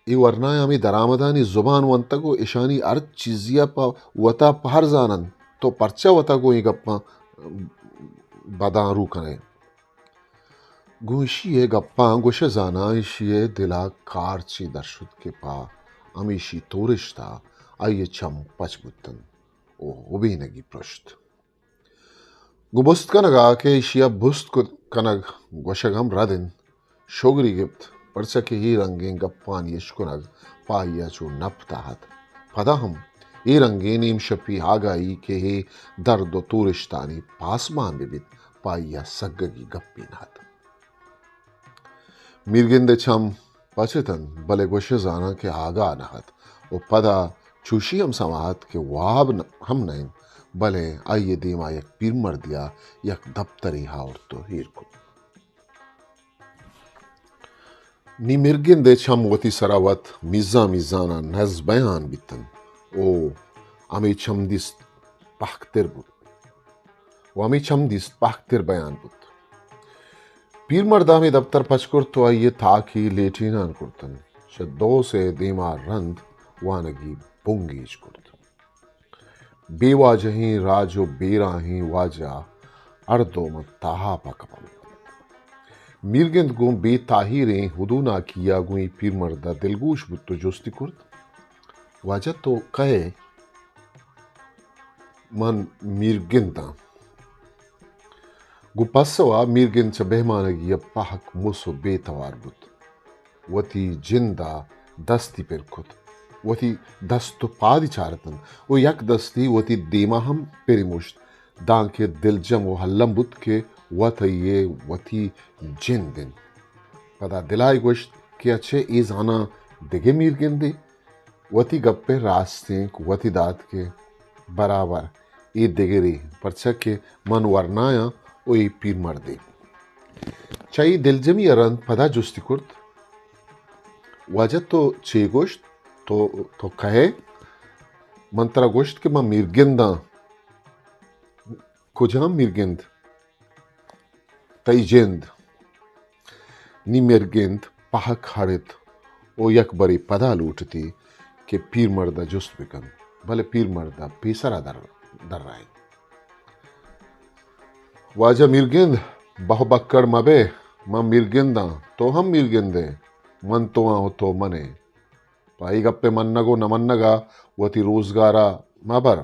اے ورناہ ءَ ہمے درآمدانی زبان ونتگ ءُ اشانی ہر چیزے ءَ پہ وتا پہر زان انت۔ تو پرچا وتا گوں اے گپاں بداں رو کن ئے؟ گوں ایشی ءِ گپاں گوش ئے زاناں ایشی ءِ دل ءَ کارچے در شت کہ پہ ہمیشی تورشت ءَ آئی ءِ چم پچ بوت انت ءُ ہبینگی پرشت۔ گوں بست کنگ ءَ کہ ایشی ءَ بست کت کنگ گوشگ ہم رد انت، شگری گپت، پرچا کہ اے رنگیں گپانی اشکنگ پہ آئی ءَ چو نپت ءَ ات۔ پدا ہم اے رنگیں نیم شپی آگاہی کہ اے درد ءُ تورشتانی پاسبان بہ بیت، پہ آئی ءَ سگگی گپے نہ ات۔ میرگند ءِ چم پچ اتنت، بلے گوش ئے زاناں کہ آگاہ نہ ات ءُ پدا چوشی ہم سما ات کہ واب نہ، ہم نہ انت، بلے آئی ءِ دیم ءَ یک پیرمردے ءَ یک دپترے آورت ءُ ایر کت۔ نی میرگند ءِ چم وتی سرا وت میزان میزان ءَ نز بیان بیت انت ءُ ہمے چم دیست پہکتر بوت۔ ءُ ہمے چم دیست پہکتر بیان بوت۔ پیرمرد ءَ ہمے دپتر پچ کرت ءُ آئی ءِ تاکی لیٹینان کرت انت۔ چہ دوس ءِ دیم ءَ رند وانگی بنگیج کرت۔ بے واجہیں راج ءُ بے راہیں واجہ ہر دو من تاہاپ ءَ کپنت۔ میرگند گوں بے تاہیریں ہدوناکی ءَ گوں اے پیرمرد ءَ دلگوش بوت ءُ جستی کرت، واجہ تو کئے؟ من میرگند آں۔ گوں پسو ءَ میرگند چہ بہمانگی ءَ پہک مس ءُ بے توار بوت۔ وتی جند ءَ دستی پر کت۔ وتی دست ءُ پادی چارتنت ءُ یک دستی وتی دیم ءَ ہم پری مشت، دانکہ دلجم ءُ الم بوت کہ وت آئی ءِ وتی جند انت۔ پدا دل ءَ گوشت کہ اچھے اے زاناں دگہ میرگندے۔ وتی گپ ءِ راستینک وتی دات کہ برابر اے دگرے، پرچا کہ من ورنایاں ءُ اے پیرمردے۔ چہ اے دلجمی ءَ رند پدا جستی کرت، واجہ تو چے گوشت؟ تو، تو کئے؟ من ترا گوشت کہ من میرگنداں۔ کجام میرگند؟ تئی جند۔ نی میرگند پہک ہڑت ءُ یک برے پدا لوٹتی کہ پیرمرد ءَ جست بکنت، بلے پیرمرد ءَ پیسر ءَ در، درائینت۔ واجہ میرگند، بہو بکڑ مہ بئے، من میرگند آں، تو ہم میرگند ئے، من تو آں ءُ تو من ئے۔ پہ اے گپ ءِ منگ ءُ نہ منگ ءَ وتی روزگار ءَ مہ بر۔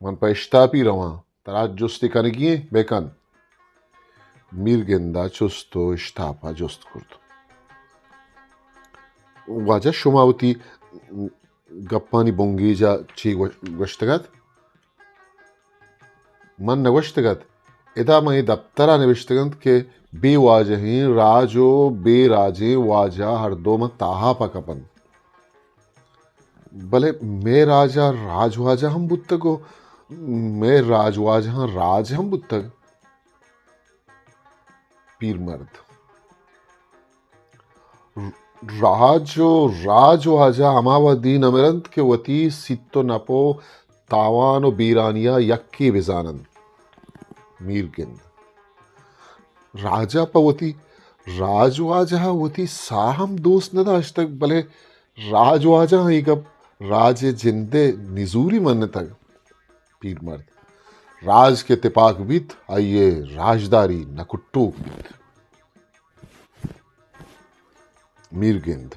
من پہ اشتاپی رواں، ترا جستے کنگی ایں، بہ کن۔ میرگند ءَ چست ءُ اشتاپ ءَ جست کرت، واجہ شما وتی گپانی بنگیج ءَ چے گو-، گوشتگ ات؟ من نہ گوشتگ ات۔ ادا من اے دپتر ءَ نبشتگ انت کہ بے واجہیں راج ءُ بے راجیں واجہ ہر دو من تاہاپ ءَ کپنت۔ بلے مئے راج ءَ راجواجہ ہم بوتگ ءُ مئے راجواجہاں راج ہم بوتگ۔ پیرمرد۔ راج ءُ راجواجہ ہما وہدی نہ مرنت کہ وتی سیت ءُ نپ ءُ تاوان ءُ بیرانی ءَ یکے بزان انت۔ میرگند۔ راج ءَ پہ وتی راجواجہ ءَ وتی ساہ ہم دوست نہ داشتگ، بلے راجواجہ ءَ اے گپ راج ءِ جند ءِ نزوری منتگ۔ پیرمرد۔ راج کہ تپاک بیت، آئی ءِ راجداری نکٹوک بیت۔ میرگند۔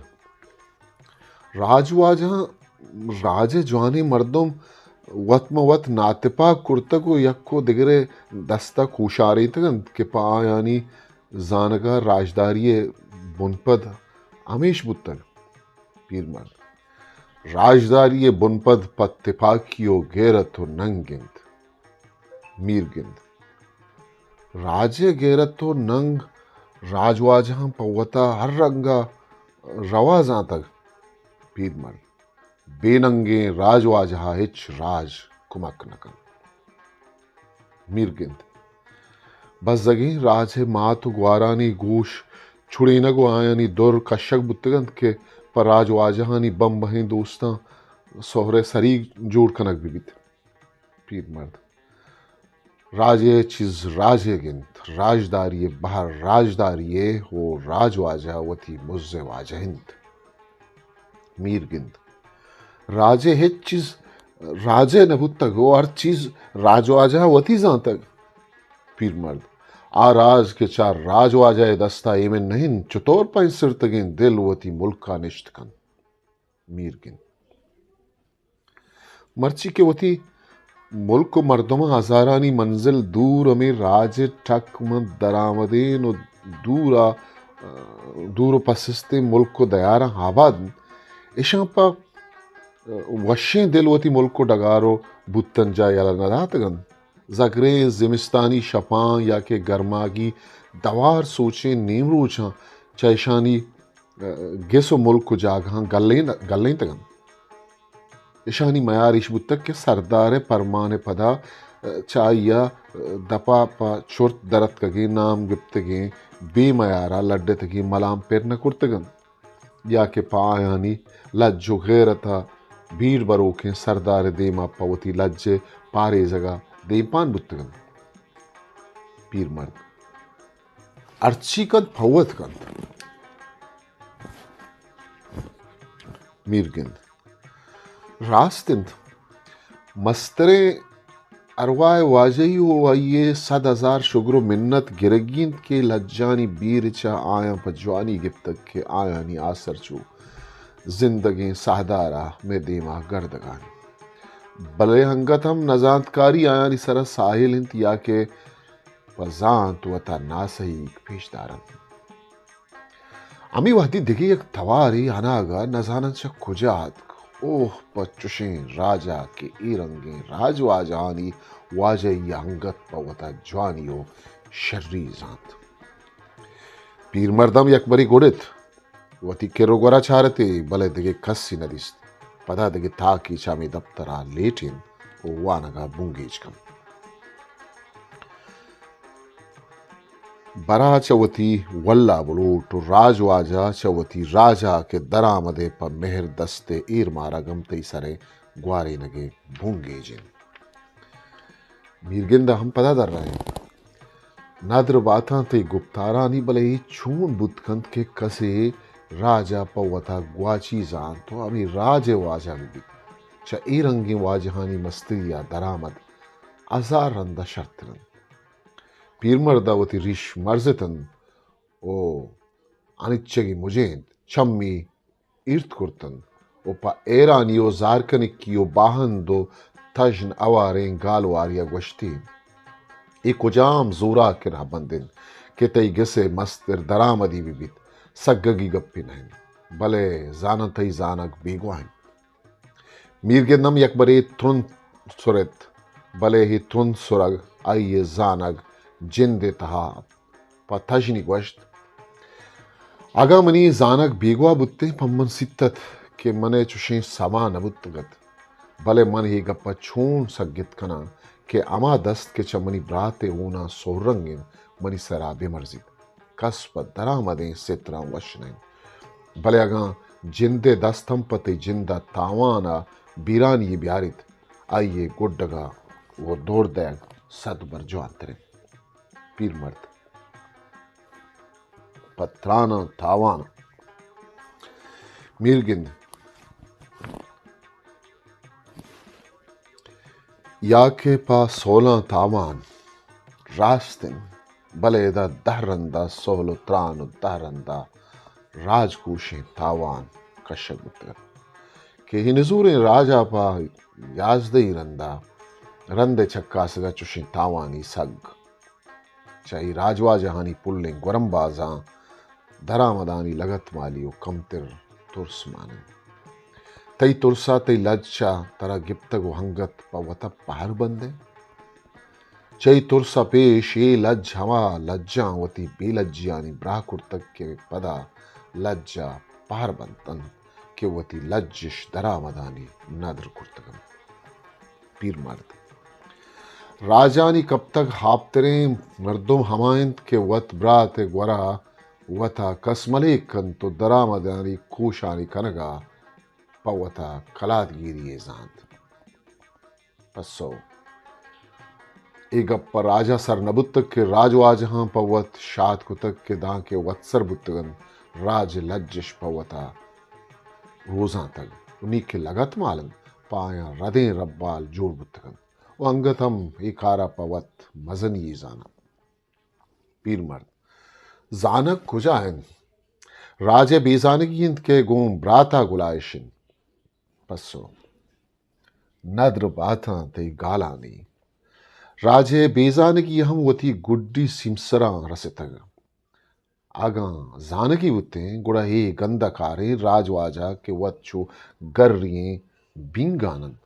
راجواجہاں، راج ءِ جوانیں مردم وت ماں وت ناتپاک کرتگ ءُ یک ءُ دگرے دست ءَ کوشارینتگ انت کہ پہ آیانی زانگ ءَ راجداری ءِ بنپد ہمیش بوتگ۔ پیرمرد۔ راجداری ءِ بنپد پہ تپاکی ءُ گیرت ءُ ننگ انت۔ میرگند۔ راج ءِ گیرت ءُ ننگ راجواجہاں پہ وتا ہر رنگ ءَ روا زانتگ۔ پیرمرد۔ بے ننگیں راجواجہ ءَ ہچ راج کمک نہ کنت۔ میرگند۔ بزگیں راج ءِ مات ءُ گوارانی گوش چڑینگ ءُ آیانی در کشگ بوتگ انت کہ پہ راج واجہانی بمبہیں دوستاں سہرے سریگ جوڑ کنگ بہ بیت۔ پیرمرد، راجے چیز راجے گنت، راجداری بہر راجداری و راج واجہ وتی مز واجہ انت۔ میرگند، راجے ہچ چیز راجے نہ بوتگ و ہر چیز راج واجہ وتی زانتگ۔ پیرمرد، آ راج کہ چہ راج واجہ دستا ایمن نہ انت، چطور پنسرتگیں دل وتی ملکا نشت کنت؟ میرگند، مرچی کہ وتی ملک و مردماں ہزارانی منزل دور ہمے راج ء ٹک من درآمدین و دور ء، دور و پسستیں ملک و دیاراں آباد انت، اشاں پہ وشیں دل وتی ملک و ڈگار و بوتن جاہ یلہ نہ داتگ انت۔ زگریں زمستانی شپاں یا کہ گرماگی دوار سوچیں نیمروچاں چہ اشانی گس و ملک و جاگہاں گلین-، گلینتگ انت۔ اشانی میار ایش بوتگ کہ سردار ء پرمان ء پدا چہ آئی ء دپا پہ چرت درتکگیں نام گپتگیں بے میارا لڈتگیں ملام پر نہ کرتگ انت یا کہ پہ آیانی لج و غیرت ء بیر بروکیں سردار ء دیما پہ وتی لج ء پاریزگ ء دیمپان بوتگ انت۔ پیرمرد، ہرچی کنت پہ وت کنت۔ میرگند، راست انت، مستریں ارواہ واجہی و آئی ء صد ہزار شگر و منت گرگی انت کہ لجانی بیر چہ آیاں پہ جوانی گپتگ کہ آیانی آسر چو زندگیں ساہدارا مئے دیما گردگانی۔ بلے انگت ہم نزانتکاری آیانی سرا ساہیل انت یا کہ پہ زانت وتا ناسہیگ پیش دارنت۔ ہمے وہدی دگہ یک توارے اناگہ نزانن چہ کجا اتک۔ اوہ، پہ چشیں راجا کہ اے رنگیں راج واجہانی واجہی انگت پہ وتا جوانی و شری زانت۔ پیرمردم یک بری گڑت۔ وتی کر و گورا چارتے، بلے دگہ کسی نہ دیست۔ پدا دگہ تاکے چہ ہمے دپترا لیٹینت و وانگا بنگیج کنت۔ برا چہ وتی ولا بلوٹ و راج واجہ چہ وتی راجا کہ درآمدے پہ مہر دستے ایر مارگ ہم تئی سرے گوارینگے بنگیج انت۔ میرگند ء ہم پدا درائینت۔ ندر باتاں تئی گپتارانی، بلے اے چون بوت کنت کہ کسے راج ء پہ وتا گواچی زانت و ہمے راج ء واجہ بہ بیت؟ چہ اے رنگیں واجہانی مستری ء درآمد ہزار رند ء شرتر انت۔ پیرمرد ء وتی ریش مرزتنت و انچگی مجینت، چمی ایرت کرتنت و پہ ایرانی و زارکنکی و باہند و تژن اواریں گالواری ء گوشتی، اے کجام زوراکیں رہبند انت کہ تئی گس ء مستر درآمدی بہ بیت؟ سگگی گپے نہ انت، بلے زاناں تئی زانگ بیگواہ انت۔ میرگند ہم یک برے ترند سرت، بلے اے ترند سرگ آئی ء زانگ جند ء تہا پہ تژنی گوشت، اگاں منی زانگ بیگواہ بوتیں، پہ من سیت ات کہ من ء چشیں سما نہ بوتگ ات، بلے من اے گپ ء چون سگت کناں کہ ہما دست کہ چہ منی برات ء ہوناں سہرنگ انت، منی سرا بہ مرزیت۔ کس پہ درآمدیں ستراں وش نہ انت، بلے اگاں جند ء دست ہم پہ تئی جند ء تاوان ء بیرانی یے بیاریت، آئی ء گڈگ ء و دور دئیگ صد بر جوانتر انت۔ پیرمرد، پہ تراناں تاوان۔ میرگند، یا کہ پہ سولاں تاوان۔ راست انت، بلے ادا دہ رندا سول و تران و دہ رندا راجکوشیں تاوان کشگ بوتگ انت کہ اے نزوریں راجا پہ یازدہی رندا رند ء چکاسگا چشیں تاوانی سگ۔ چہ اے راجواجہانی پلیں گورمبازاں درآمدانی لگتمالی و کمتر ترس مان انت۔ تئی ترسا تئی لج چہ ترا گپتگ و انگت پہ وتا پہر بند انت۔ چہ اے ترسا پیش اے لج ہما لجاں وتی بے لجیانی براہ کرتگ کہ پدا لجا پہر بنت انت کہ وتی لجش درآمدانی ندر کرتگ انت۔ پیرمرد۔ راجانی کپتگ ہاپتریں مردم ہما انت کہ وت برات ء گورا وتا کس ملیک کنت و درآمدانی کوشانی کنگا پہ وتا کلاتگیری یے زانت۔ پسو، اے گپ پہ راجا سر نہ بوتگ کہ راجواجہاں پہ وت شات کتگ کہ دانکہ وتسر بوتگ انت، راج لجش پہ وتا روزانتگ و نی کہ لگتمال انت، پہ آیاں ردیں ربال جوڑ بوتگ انت و انگت ہم اے کارا پہ وت مزنی یے زاناں۔ پیرمرد، زانگ کجا انت؟ راج ء بے زانگی انت کہ گوں براتا گلائش انت۔ پسو، ندر باتاں تئی گالانی۔ راج ء بے زانگی ہم وتی گڈی سیمسراں رستگ۔ اگاں زانگی بوتیں، گڑا اے گندہ کاریں راجواجہ کہ وت چو گریں بینگان انت،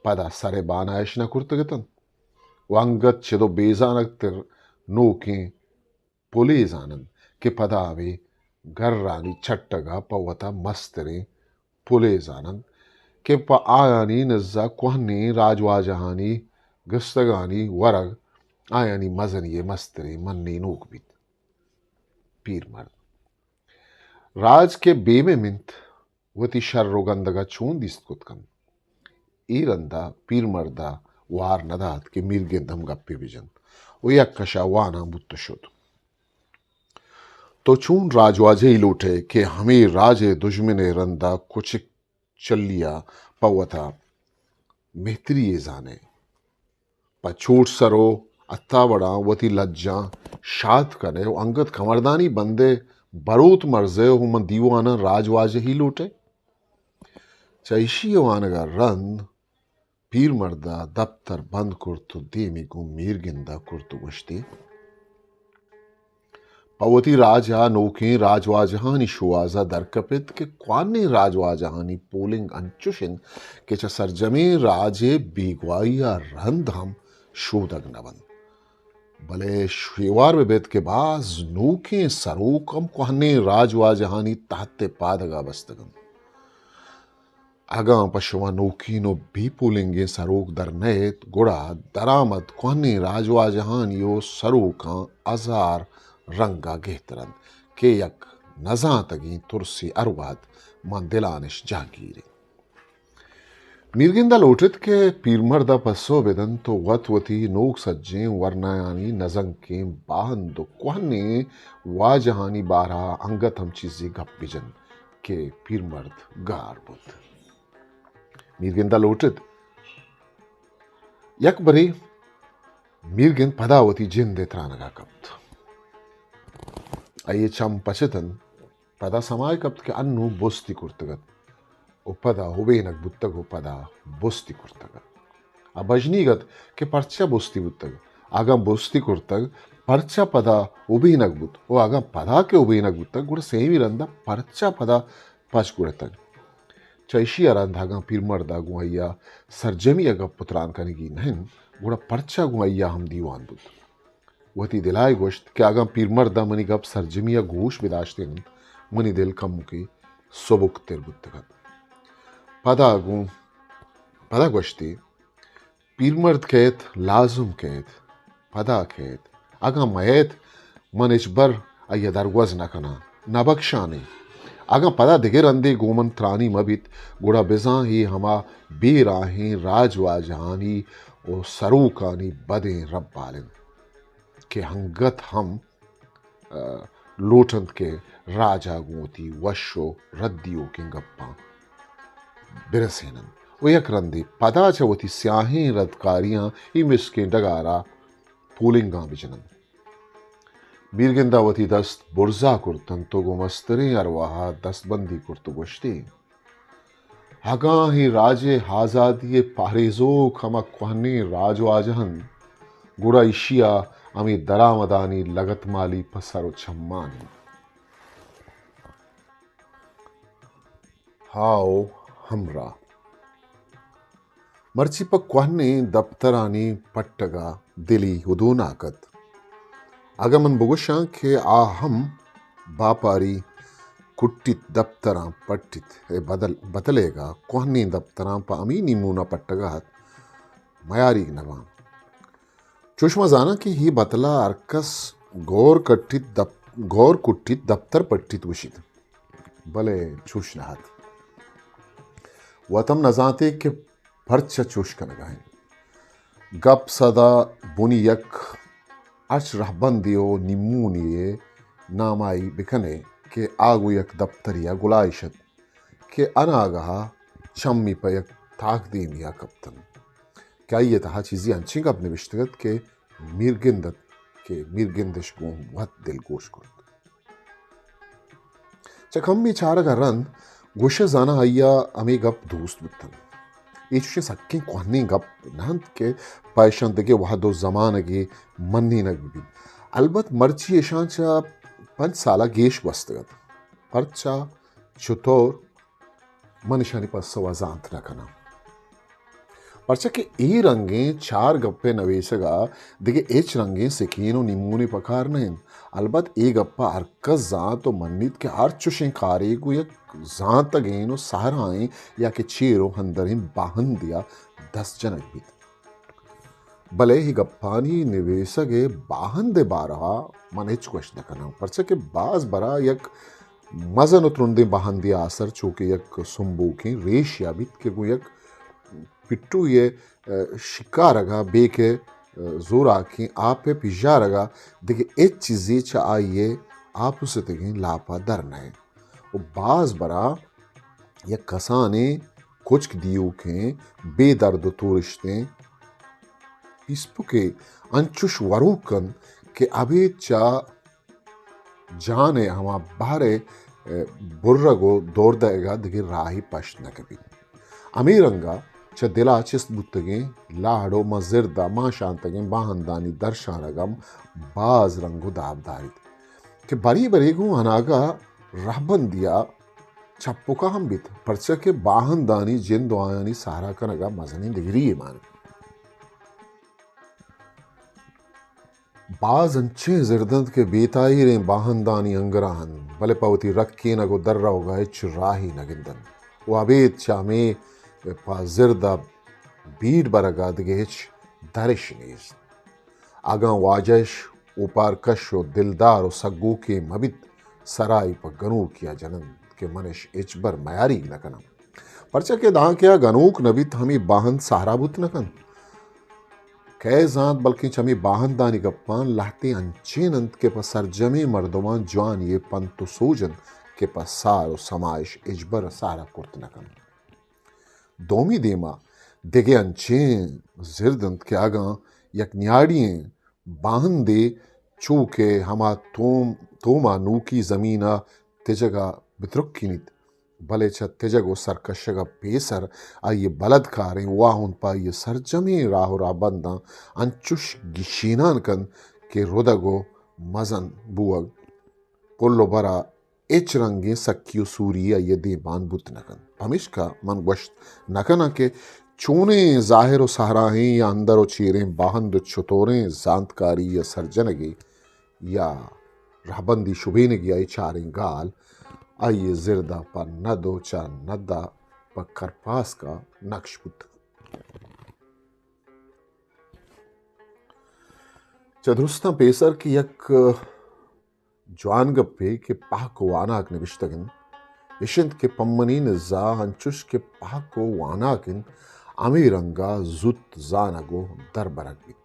پدا سر ء بانائش نہ کرتگ اتنت و انگت چد و بے زانگ تر نوکیں پلے زان انت کہ پدا ہمے گرانی چٹگا پہ وتا مستریں پلے زان انت کہ پہ آیانی نزا کوہنیں راجواجہانی گستگانی ورگ آیانی مزنی ء مستریں منینوک بیت۔ پیرمرد، راج کہ بے مم انت، وتی شر و گندگ ء چون دیست کت کنت؟ اے رند ء پیرمرد ء وار نہ دات کہ میرگند ہم گپے بہ جنت و یک کش ء وانان بوت و شت۔ تو چون راجواجہی لوٹ ئے کہ ہمے راج ء دژمن ء رند ء کچک چلی ء پہ وتا مہتری یے زان ئے؟ پہ چوٹ سر و اتاوڑاں وتی لجاں شات کن ئے و انگت کمردانی بند ئے بروت مرز ئے و من دیواناں راجواجہی لوٹ ئے؟ چہ ایشی ء وانگ ء رند پیرمرد ء دپتر بند کرت و دیمی گوں میرگند ء کرت و گوشتی، پہ وتی راج ء نوکیں راجواجہانی شوہاز ء درکپت کہ کوہنیں راجواجہانی پولنگ انچش انت کہ چہ سرجمیں راج ء بیگواہی ء رند ہم شودگ نہ بنت۔ بلے شیوار بہ بیت کہ باز نوکیں سروک ہم کوہنیں راجواجہانی تحت ء پادگ ء بستگ انت۔ اگاں پہ شما نوکین و بے پولنگیں سروک در نئیت، گڑا درآمد کوہنیں راجواجہانی و سروکاں ہزار رنگا گہتر انت کہ یک نزانتگیں ترسے ہر وہد ماں دلانش جہگیر انت۔ میرگندا لوٹت کہ پیرمردا پسو بدنت و وت وتی نوک سجیں ورنایانی نزنکیں باہند و کوہنیں واجہانی بارہا انگت ہم چیزے گپ بجنت۔ کہ پیرمرد گار بوت۔ میرگندا لوٹت۔ یک برے میرگند پدا وتی جند ء ترانگا کپت۔ آئی ء چم پچ اتنت، پدا سمائے کپت کہ انوں بستی کرتگ ات و پدا ہبینگ بوتگ و پدا بستی کرتگ ات۔ آ بژنیگ ات کہ پرچا بستی بوتگ، اگاں بستی کرتگ، پرچا پدا ابینگ بوت، و اگاں پدا کہ ابینگ بوتگ، گڑا سیمی رندا پرچا پدا پچ گڑتگ۔ چہ ایشی ء رند اگاں پیرمردا گوں آئیا سرجمی ء گپ و تران کنگی نہ انت، گڑا پرچا گوں آئیا ہم دیوان بوت؟ وتی دلا ء گوشت کہ اگاں پیرمردا منی گپ سرجمی ء گوش بداشتگ انت، منی دل کمکے سبک تر بوتگ ات۔ پدا گوں، پدا گوشتی، پیرمرد کئیت، لازم کئیت، پدا کئیت۔ اگاں مئیت، من ہچبر آئی ء درگوز نہ کناں، نہ بکشانے۔ اگاں پدا دگہ رندے گوں من ترانی مہ بیت، گڑا بزاں اے ہما بے راہیں راجواجہانی و سروکانی بدیں ربال انت کہ انگت ہم ء لوٹ انت کہ راج ء گوں وتی وش و ردیوکیں گپاں برسین انت و یک رندے پدا چہ وتی سیاہیں ردکاریاں اے مسکیں ڈگار ء پولنگاں بجن انت۔ میرگندا وتی دست برزا کرت انت و گوں مستریں ارواہ ء دست بندی کرت و گوشتی، اگاں اے راج ء آزادی ء پہریزوک ہما کوہنیں راجواجہ انت، گڑا ایشی ء ہمے درآمدانی لگتمالی پہ سر و چمان انت۔ ہاو ہمراہ! مرچی پہ کوہنیں دپترانی پٹگ ء دلی ہدوناک ات۔ اگاں من بگوشاں کہ آ ہم باپاری کٹیت دپتراں پٹیت ء بدل، بتلیگ ء کوہنیں دپتراں پہ ہمے نیمون ء پٹگ ء ات، میاریگ نہ باں۔ چو شما زاناں کہ اے بتل ء ہرکس گور کٹیت دپ-، گور کٹیت، دپتر پٹیت گوشیت، بلے چوش نہ ات۔ وت ہم نزانتے کہ پرچا چوش کنگا انت۔ گپ سدا بنی یک ہرچ رہبندے و نیمونے نامائی بکنے کہ آ گوں یک دپتریا گلائیش ات کہ اناگہا چمی پہ یک تاکدیمیا کپتنت کہ آئی تہا چیزے انچیں گپ نبشتگ ات کہ میرگند ات کہ میرگندش گوں وت دلگوش کرت۔ چہ کمے چارگ ء رند گوشئے زاناں آئی ء ہمے گپ دوست بوتنت۔ اے چوشیں سکیں کوہنیں گپ نہ انت کہ پہ اشاں دگہ وہد و زمانگے منینگ بہ بیت۔ البت مرچی اشاں چہ پنچ سال ء گیش گوستگ ات۔ پرچا؟ چتور؟ من اشانی پسو ء زانت نہ کناں۔ پرچا کہ اے رنگیں چار گپے نویسگ ء دگہ ہچ رنگیں سکین و نیمونے پکار نہ انت۔ البت اے گپ ء ہرکس زانت و منیت کہ ہر چشیں کارے گوں یک زانتگیں و سہرائیں یا کہ چیر و اندریں باہندے ء دست جنگ بیت۔ بلے اے گپانی نویسگ ء باہند ء بارہ ء من ہچ گوشت نہ کناں، پرچا کہ باز برا یک مزن و ترندیں باہندے ء آسر چو کہ یک سمبوکیں ریشے ء بیت کہ گوں یک پٹوے ء شکارگ ء بے کہ زوراکیں آپ ء پیژارگ ء دگہ ہچ چیزے چہ آئی ء آپوستگیں لاپ ء در نئیت۔ و باز برا یک کسانیں کچک دیوکیں بے درد و تورشتیں پیسپکے انچش وروک انت کہ ابید چہ جان ء ہما بہر ء برگ و دور دئیگ ء دگہ راہے پشت نہ کپیت۔ ہمے رنگ ء چہ دل ء چست بوتگیں لاڑ و ماں زرد ء مانشانتگیں باہندانی درشانگ ہم باز رنگ و داب داریت کہ برے برے گوں اناگہ رہبندی ء چپکا ہم بیت، پرچا کہ باہندانی جند و آیانی سہرا کنگ ء مزنیں دگری یے مان انت۔ باز انچیں زرد انت کہ بے تاہیریں باہندانی انگرا انت، بلے پہ وتی رکینگ و در روگ ء ہچ راہے نہ گند انت و ابید چہ ہمے پہ زرد ء بیڑ برگ ء دگہ ہچ درش نیست۔ اگاں واجہ اش اوپارکش و دلدار و سگوکے مہ بیت، سرائی پہ گنوکیا جننت کہ من اش ہچبر میاریگ نہ کناں۔ پرچا کہ دانکہ آ گنوک نہ بیت، ہمے باہند سہرا بوت نہ کنت۔ کئے زانت، بلکیں چہ ہمے باہندانی گپاں لہتے انچین انت کہ پہ سرجمیں مردماں جوانی ء پنت و سوج انت کہ پہ سار و سما اش ہچبر سہرا کرت نہ کنت۔ دومی دیما دگہ انچیں زرد انت کہ اگاں یک نیاڑی ئیں باہندے چو کہ ہما توم، توما نوکی زمین ء تجگ ء بترکینیت، بلے چہ تجگ و سرکشگ ء پیسر آئی ء بلدکاریں واہند پہ آئی ء سرجمیں راہ و رہبنداں انچش گیشینان کنت کہ ردگ و مزن بوگ پل و برا ہچ رنگیں سکی و سوری آئی ء دیمبان بوت نہ کنت۔ پمیشکا من گوشت نہ کناں کہ چونیں ظاہر و سہراہیں یا اندر و چیریں باہند و چتوریں زانتکاری یا سرجنگے یا رہبندی شبینگی آئی چاریں گال آئی ء زرد ء پہ ند و چہ ند ء پہ کرپاسک ء نکش بوتگ۔ چہ درستاں پیسر کہ یک جوان گپے کہ پہک و واناک نبشتگ انت، اش انت کہ پمنی نزا انچش کہ پہک و واناک انت، ہمے رنگا زوت زانگ و دربرگ بیت۔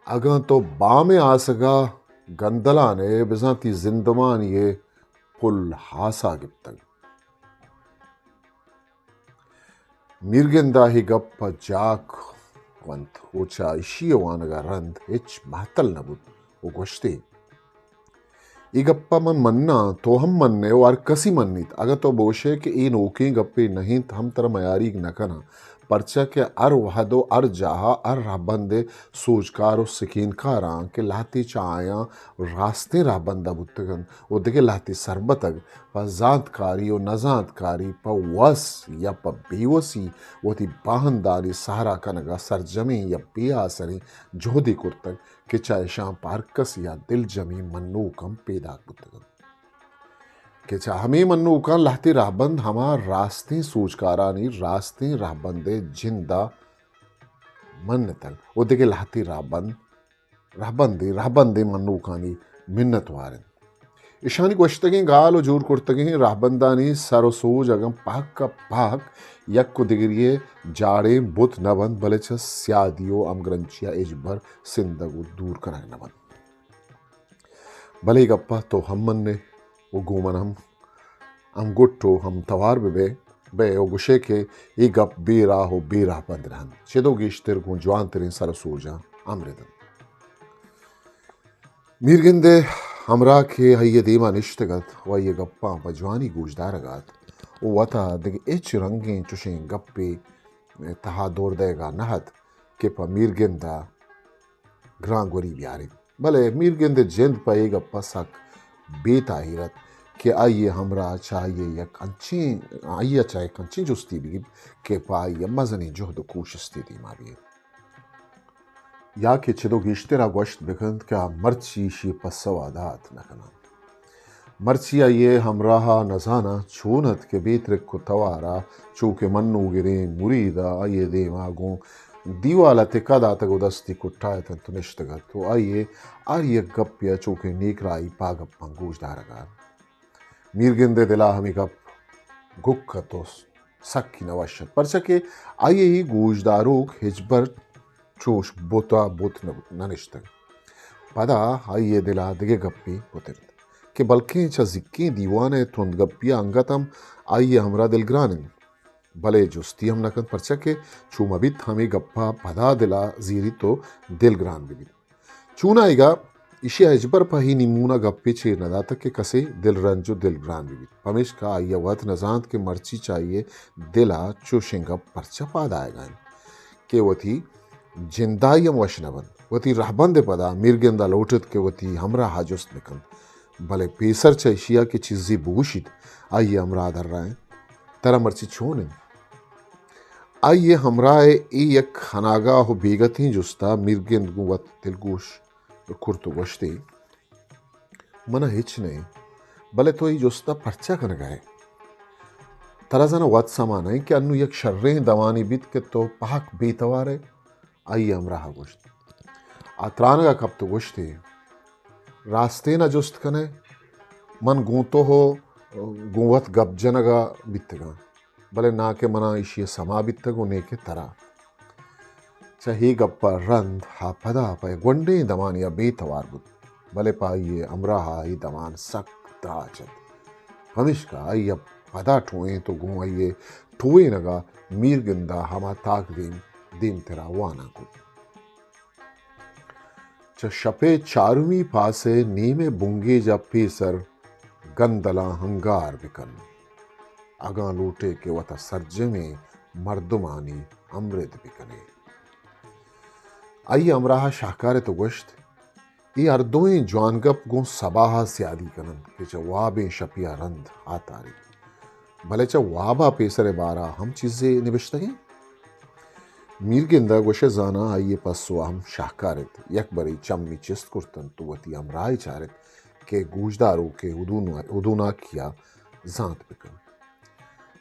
اگاں تو بام ء آسگا گندلان ئے، بزاں تئی زندمانی ء پل ہاسا گپتگ۔ میرگندا اے گپ ء جاک ونت و چہ ایشی ء وانگ ء رند ہچ مہتل نہ بوت و گوشت ئے، اے گپ ء من مناں، تو ہم من ئے و ہر کسی منیت۔ اگاں تو بوش ئے کہ اے نوکیں گپے نہ انت، ہم ترا میاریگ نہ کناں، پرچا کہ ہر وہد و ہر جاہ ء ہر رہبند ء سوجکار و سکینکاراں کہ لہتے چہ آیاں راستیں رہبند ء بوتگ انت و دگہ لہتے سربتگ پہ زانتکاری و نزانتکاری، پہ وس یا پہ بے وسی وتی باہندانی سہرا کنگ ء سرجمیں یا بے آسریں جہدے کرتگ کہ چہ اشاں پہ ہر کسی ء دلجمیں منوک ہم پیداک بوتگ انت۔ کہ چہ ہمے منوکاں لہتے رہبند ہما راستیں سوجکارانی راستیں رہبند ء جند ء منتگ و دگہ لہتے رہبند، رہبندے، رہبندیں منوکانی منت وار انت۔ اشانی گوشتگیں گال و جوڑ کرتگیں رہبندانی سر و سوج اگاں پہک ء پہک یک و دگری ء جاڑیں بت نہ بنت، بلے چہ سیادی و ہمگرنچی ء ہچبر سندگ و دور کنگ نہ بنت۔ بلے اے گپ ء تو ہم من ئے و گوں من ہم ہمگٹ و ہم توار بہ بئے، بئے و گوشئے کہ اے گپ بے راہ و بے رہبند نہ انت، چد و گیشتر گوں جوانتریں سر و سوجاں ہم رد انت۔ میرگند ء ہمراہ کہ آئی ء دیما نشتگ ات و آئی ء گپاں پہ جوانی گوشدارگ ء ات و وتا دگہ ہچ رنگیں چشیں گپے تہا دور دئیگ ء نہ ات کہ پہ میرگند ء گرانگوری بیاریت۔ بلے میرگند ء جند پہ اے گپ ء سک بے تاہیر ات کہ آئی ء ہمراہ چہ آئی ء یک انچیں، آئی ء چہ یک انچیں جستے بگیت کہ پہ آئی ء مزنیں جہد و کوشستے دیما بیت۔ یا کہ چد و گیشتر ء گوشت بکنت کہ آ مرچی ایشی ء پسو ء دات نہ کناں۔ مرچی آئی ء ہمراہ ء نزاناں چون ات کہ بے ترک و توار ء چو کہ منوگریں مرید ء آئی ء دیم ء گوں دیوال ء تکہ داتگ و دستی کٹایت انت و نشتگ ات و آئی ء ہر یک گپے ء چو کہ نیک راہی پہ گپاں گوش دارگ ء ات۔ میرگند ء دل ء ہمے گپ گک ات و سکی نہ وش ات، پرچا کہ آئی ء اے گوشداروک ہچبر چوش بوت ء بوت نہ، نہ نشتگ۔ پدا آئی ء دل ء دگہ گپے پترت کہ بلکیں چہ زیکیں دیوان ء تندگپی ء انگت ہم آئی ء ہمراہ دلگران انت، بلے جستی ہم نہ کنت، پرچا کہ چو مہ بیت ہمے گپ ء پدا دل ء زیریت و دلگران بہ بیت۔ چونائیگا ایشی ء ہچبر پہ اے نیمون ء گپے چیر نہ داتگ کہ کسے دلرنج و دلگران بہ بیت۔ پمیشکا آئی ء وت نہ زانت کہ مرچی چہ آئی ء دل ء چوشیں گپ پرچہ پاد آیگ ء انت کہ وتی جندائی ہم وش نہ بنت۔ وتی رہبند ء پدا میرگند ء لوٹت کہ وتی ہمراہ ء جست بہ کنت، بلے پیسر چہ ایشی ء کہ چیزے بگوشیت، آئی ء ہمراہ درائینت، ترا مرچی چون انت؟ آئی ء ہمراہ ء اے یک ہناگاہ و بیگتیں جست ء میرگند گوں وت دلگوش کرت و گوشتی، من ء ہچ نہ انت، بلے تو اے جست ء پرچا کنگ ء ئے؟ ترا زاناں وت سما نہ انت کہ انوں یک شریں دمانے بیت کہ تو پہک بے توار ئے؟ آئی ء ہمراہ ء گوشت۔ آ ترانگ ء کپت و گوشتی، راستین ء جست کن ئے؟ من گوں تو و گوں وت گپ جنگ ء بیتگاں، بلے ناں کہ منا ایشی ء سما بیتگ و نیں کہ ترا۔ چہ اے گپ ء رند آ پدا پہ گونڈیں دمانے ء بے توار بوت، بلے پہ آئی ء ہمراہ ء اے دمان سک دراج ات، پمیشکا آئی ء پدا ٹوئینت و گوں آئی ء ٹوئینگ ء میرگند ء ہما تاکدیم دیمتر ء وانان کت۔ چہ شپ ء چارمی پاس ء نیم ء بنگیج ء پیسر گندلاں ہنگار بکن، اگاں لوٹ ئے کہ وت ء سرجمیں مردمانی ہمرد بکن ئے۔ آئی ء ہمراہ ء شاہکار ات و گوشت، اے ہر دوئیں جوانگپ گوں سباہ ء سیادی کن انت کہ چہ وابیں شپے ء رند آتاریت۔ بلے چہ واب ء پیسر ء بارہ ء ہم چیزے نبشتگ انت؟ میرگند ء گوش ئے زاناں آئی ء پسو ء ہم شاہکار ات۔ یک برے چمی چست کرت انت و وتی ہمراہ ء چارت کہ گوشداروک ء ہدون-، ہدوناکی ء زانت بکن۔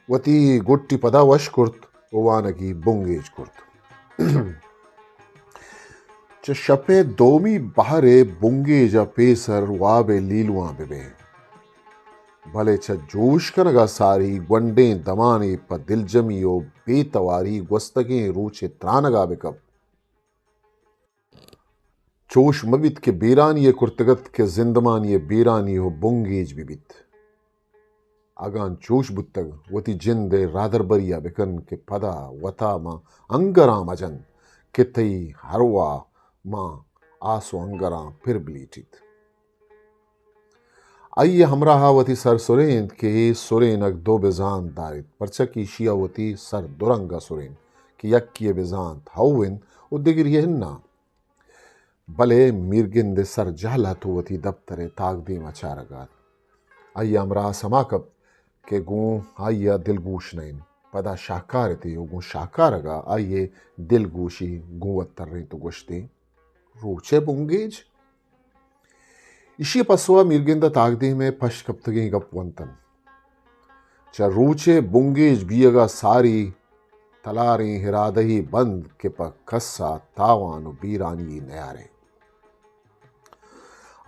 وتی گٹی پدا وش کرت و وانگی بنگیج کرت۔ چہ شپ ء دومی بہر ء بنگیج ء پیسر واب ء لیلواں بہ بئے، بلے چہ جوش کنگ ء ساری گونڈیں دمانے پہ دلجمی و بے تواری گوستگیں روچ ء ترانگ ء بہ کپ۔ چوش مہ بیت کہ بیرانی ء کرتگ ات کہ زندمانی ء بیرانی و بنگیج بہ بیت۔ اگاں چوش بوتگ، وتی جند ء رادربری ء بکن کہ پدا وتا ماں انگراں مجن کہ تئی ارواہ ماں آس و انگراں پر بلیٹیت۔ آئی ء ہمراہ ء وتی سر سرینت کہ اے سرینگ دو بزانت داریت، پرچا کہ ایشی ء وتی سر دو رنگ ء سرینت کہ یکے ء بزانت ہئو انت و دگری ء ہنا۔ بلے میرگند ء سر جہل ات و وتی دپتر ء تاکدیم ء چارگ ء ات۔ آئی ء ہمراہ ء سما کپت کہ گوں آئی ء دلگوش نہ انت۔ پدا شاہکار ات و گوں شاہکارگ ء آئی ء دلگوشی گوں وت ترینت و گوشتی، روچ ء بنگیج؟ ایشی ء پسو ء میرگند ء تاکدیم ء پشت کپتگیں گپ ونت انت۔ چہ روچ ء بنگیج بیئگ ء ساری تلاریں ارادہے بند کہ پہ کس ء تاوان و بیرانی یے نیارئے۔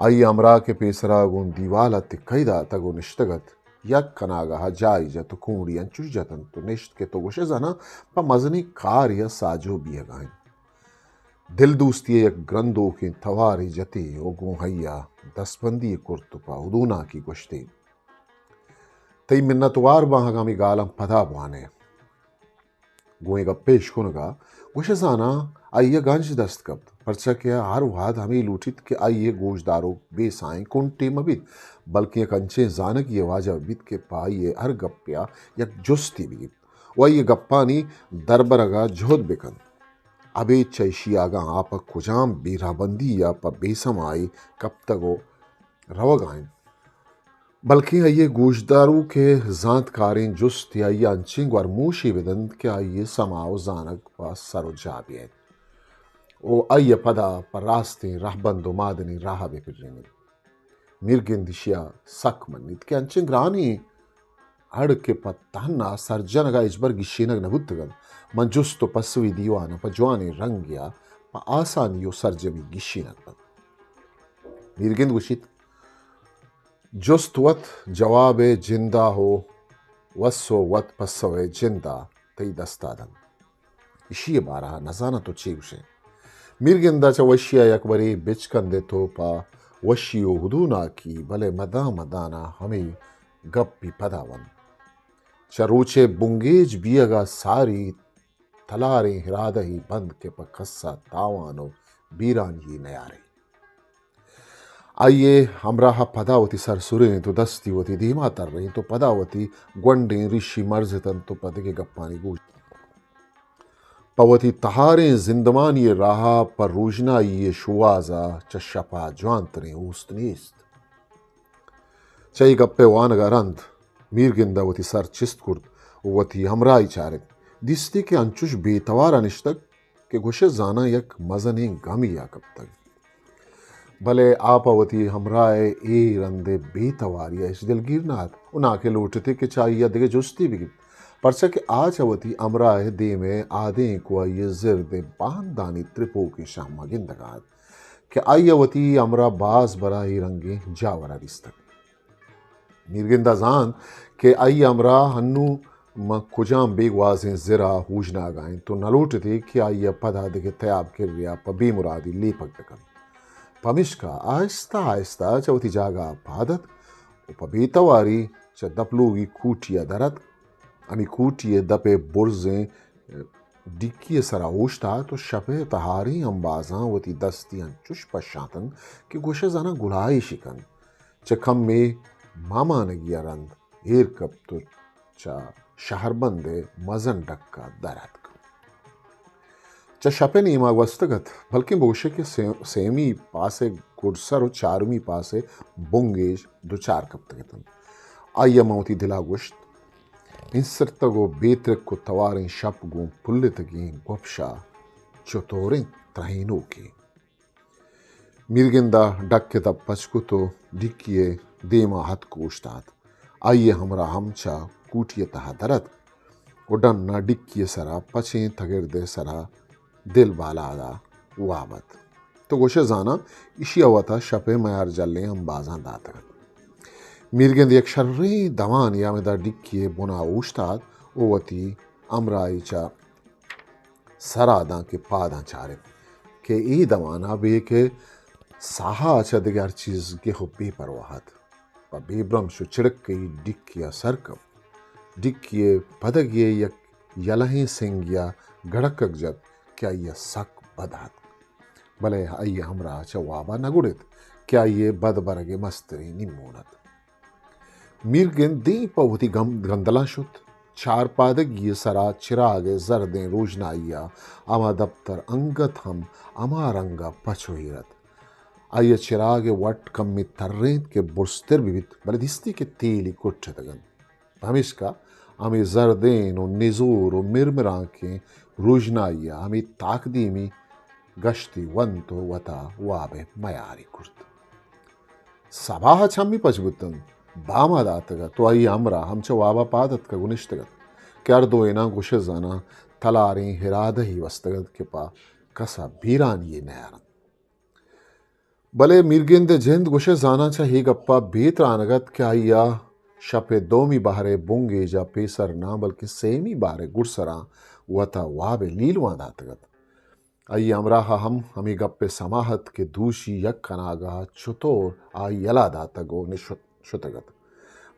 آئی ءِ ہمراہ کہ پیسرا گوں دیوال ءَ تکہ ئے داتگ ءُ نشتگ اَت، یک کناگاہ ءَ جاہے جت ءُ کونڈی انچوش جت اَنت ءُ نشت کہ تو گوش ئے زاناں پہ مزنیں کارے ءَ ساجو بیئگ ءَ اِنت۔ دل دوستی ءِ یک گرندوکیں توارے جت ئے ءُ گوں آئی ءَ دستبندی ئے کرت ءُ پہ ہدوناکی گوشت ئے، تئی منتوار باں اگاں ہمے گالاں پدا بوان ئے۔ گوں اے گپ ءِ اشکنگ ءَ گوش ئے زاناں آئی ءَ گنج دست کپت، پرچا کہ آ ہر وہد ہمے لوٹیت کہ آئی ءِ گوشداروک بے ساہیں کنٹے مہ بیت، بلکیں یک انچیں زانگی ءِ واجہ بیت کہ پہ آئی ءِ ہر گپے ءَ یک جستے بگیپت ءُ آئی ءِ گپانی دربرگ ءَ جہد بکنت۔ ابید چہ ایشی ءَ اگاں آ پہ کجام بے رہبندی ءَ پہ بے سمائی کپتگ ءُ روگ ءَ اِنت، بلکیں آئی ءِ گوشداروک ءِ زانتکاریں جستے آئی ءَ انچیں گورموشے بہ دنت کہ آئی ءِ سما ءُ زانگ پہ سر ءُ جاہ بئیت ءُ آئی ءَ پدا پہ راستیں رہبند ءُ مادنیں راہ ءَ بہ پرینیت۔ میرگند ایشی ءَ سک منیت کہ انچیں گرانیں اڑ کہ پہ تہنا سرجنگ ءَ ہچبر گیشینگ نہ بوتگ اَنت، من جست ءُ پسوی دیوان ءَ پہ جوانیں رنگے ءَ پہ آسانی ءُ سرجمی گیشینگ بنت۔ میرگند گوشیت، جست وت جواب ءِ جند ءَ ءُ وس ءُ وت پسو ءِ جند ءَ تئی دست ءَ دنت۔ ایشی ءِ بارہ ءَ نزاناں تو چے گوش ئے۔ میرگند ءَ چہ وشی ءَ یکبرے بچکندت ءُ پہ وشی ءُ ہدوناکی، بلے مدان مدان ءَ ہمے گپی پدا ونت۔ چہ روچ ءِ بنگیج بیئگ ءَ ساری تلاریں ارادہ ئے بند کہ پہ کس ءَ تاوان ءُ بیرانی ئے نیارے۔ آئی ءِ ہمراہ ءَ پدا وتی سر سرینت ءُ دستی وتی دیم ءَ ترینت ءُ پدا وتی گونڈیں ریشی مرزتنت ءُ پہ دگہ گپانی گوش دنت۔ پہ وتی تہاریں زندمانی ءِ راہ ءَ پہ روژنائی ءِ شوہاز ءَ چہ شپ ءَ جوانتریں اوست نیست۔ چہ اے گپ ءِ وانگ ءَ رند میرگند ءَ وتی سر چست کرت ءُ وتی ہمراہی چارت۔ دیستی کہ انچوش بے توار ءَ نشتگ کہ گوش ئے زاناں یک مزنیں گمے ءَ کپتگ۔ بلے آ پہ وتی ہمراہ ءِ اے رند ءِ بے تواری ءَ ہچ دلگیر نہ ات ءُ ناں کہ لوٹت ئے کہ چہ آئی ءَ دگہ جستے بگیپت، پرچا کہ آ چہ وتی ہمراہ ءِ دیم ءَ آدینک ءُ آئی ءِ زرد ءِ باندانی ترپوکیں شہم ءَ گندگ ءَ ات کہ آئی ءَ وتی ہمراہ باز برا اے رنگیں جاور ءَ دیستگ۔ میرگند ءَ زانت کہ آئی ءِ ہمراہ انوں ماں کجام بے گوازیں زر ءَ ہوژناگ ءَ اِنت ءُ نہ لوٹت ئے کہ آئی ءَ پدا دگہ تیاب کرے ءَ پہ بے مرادی لیپگ بہ کنت۔ پمیشکا آہستہ آہستہ چہ وتی جاگہ ءَ پاد اتک ءُ پہ بے تواری چہ دپ لوگی کوٹی ءَ در اتک۔ ہمے کوٹی ءِ دپ ءِ برزیں ڈیکی ءِ سرا اوشتات ءُ شپ ءِ تہاریں امبازاں وتی دستی انچوش پشانتنت کہ گوش ئے زاناں گلائیشے کنت۔ چہ کمے مامانگی ءَ رند ایر کپت ءُ چہ شہربند ءِ مزن ڈک ءَ در اتک۔ چہ شپ ءِ نیما گوستگ ات، بلکیں بگوش ئے کہ سے-، سیمی پاس ءِ گڈسر ءُ چارمی پاس ءِ بنگیج دچار کپتگ اتنت۔ آئی ءَ ماں وتی دل ءَ گوشت، انسرتگ ءُ بے ترک ءُ تواریں شپ گوں پلتگیں گوپش ءَ چتوریں ترہینوکے۔ میرگند ءَ ڈک ءِ دپ پچ کت ءُ ڈکی ءِ دیم ءَ اتک اوشتات۔ آئی ءِ ہمراہ ہم چہ کوٹی ءِ تہا در اتک ءُ ڈن ءَ ڈکی ءِ سرا پچیں تگرد ءِ سرا دل بالاد ءَ واب ات۔ تو گوش ئے زاناں ایشی ءَ وت ءَ شپ ءِ میارجلیں امبازاں داتگ ات۔ میرگند یک شریں دمانے ءَ ہمدا ڈکی ءِ بن ءَ اوشتات ءُ وتی ہمراہی چہ سر ءَ داں کہ پاداں چارت کہ اے دمان ءَ بہ کہ ساہ ءَ چہ دگہ ہر چیز گہ ءُ بے پرواہ ات۔ پہ بے برمش ءُ چڑکئی ڈکی ءَ سر کپت۔ ڈکی ءِ پدگی ءَ یک یلہیں سنگی ءَ گڑکگ جت کہ آئی ءَ سک بد اتک۔ بلے آئی ءِ ہمراہ چہ واب ءَ نہ گڑت کہ آئی ءِ بد برگ ءِ مستریں نیمون ات۔ میرگند دیم پہ وتی گم-، گندلاں شت۔ چارپادگی ءِ سرا چراگ ءِ زردیں روژنائی ءَ ہما دپتر انگت ہم ہما رنگ ءَ پچ ءُ ایر ات۔ آئی ءِ چراگ ءِ وٹ کمے ترینت کہ برزتر بہ بیت، بلے دیستی کہ تیلی کٹتگ انت۔ پمیشکا ہمے زردین ءُ نزور ءُ مرمرانکیں روژنائی ءَ ہمے تاکدیمی گشتی ونت ءُ وتا واب ءِ میاری کرت۔ سباہ ءَ چمی پچ بوت انت، بام ءَ داتگ ات ءُ آئی ءِ ہمراہ ہم چہ واب ءَ پاد اتکگ ءُ نشتگ ات کہ ہر دوئیناں گوش ئے زاناں تلاریں ارادہ ئے بستگ ات کہ پہ کس ءَ بیرانی ئے نیارنت۔ بلے میرگند ءِ جند گوشئے زاناں چہ اے گپ ءَ بے ترانگ ات کہ آئی ءَ شپ ءِ دومی بہر ءِ بنگیج ءَ پیسر ناں بلکیں سیمی بہر ءِ گڈسراں وت ءَ واب ءِ لیلواں داتگ ات۔ آئی ءِ ہمراہ ءَ ہم ہمے گپ ءِ سما ات کہ دوشی یک اناگہ ءَ چتور آئی یلہ داتگ ءُ نشت شتگ ات۔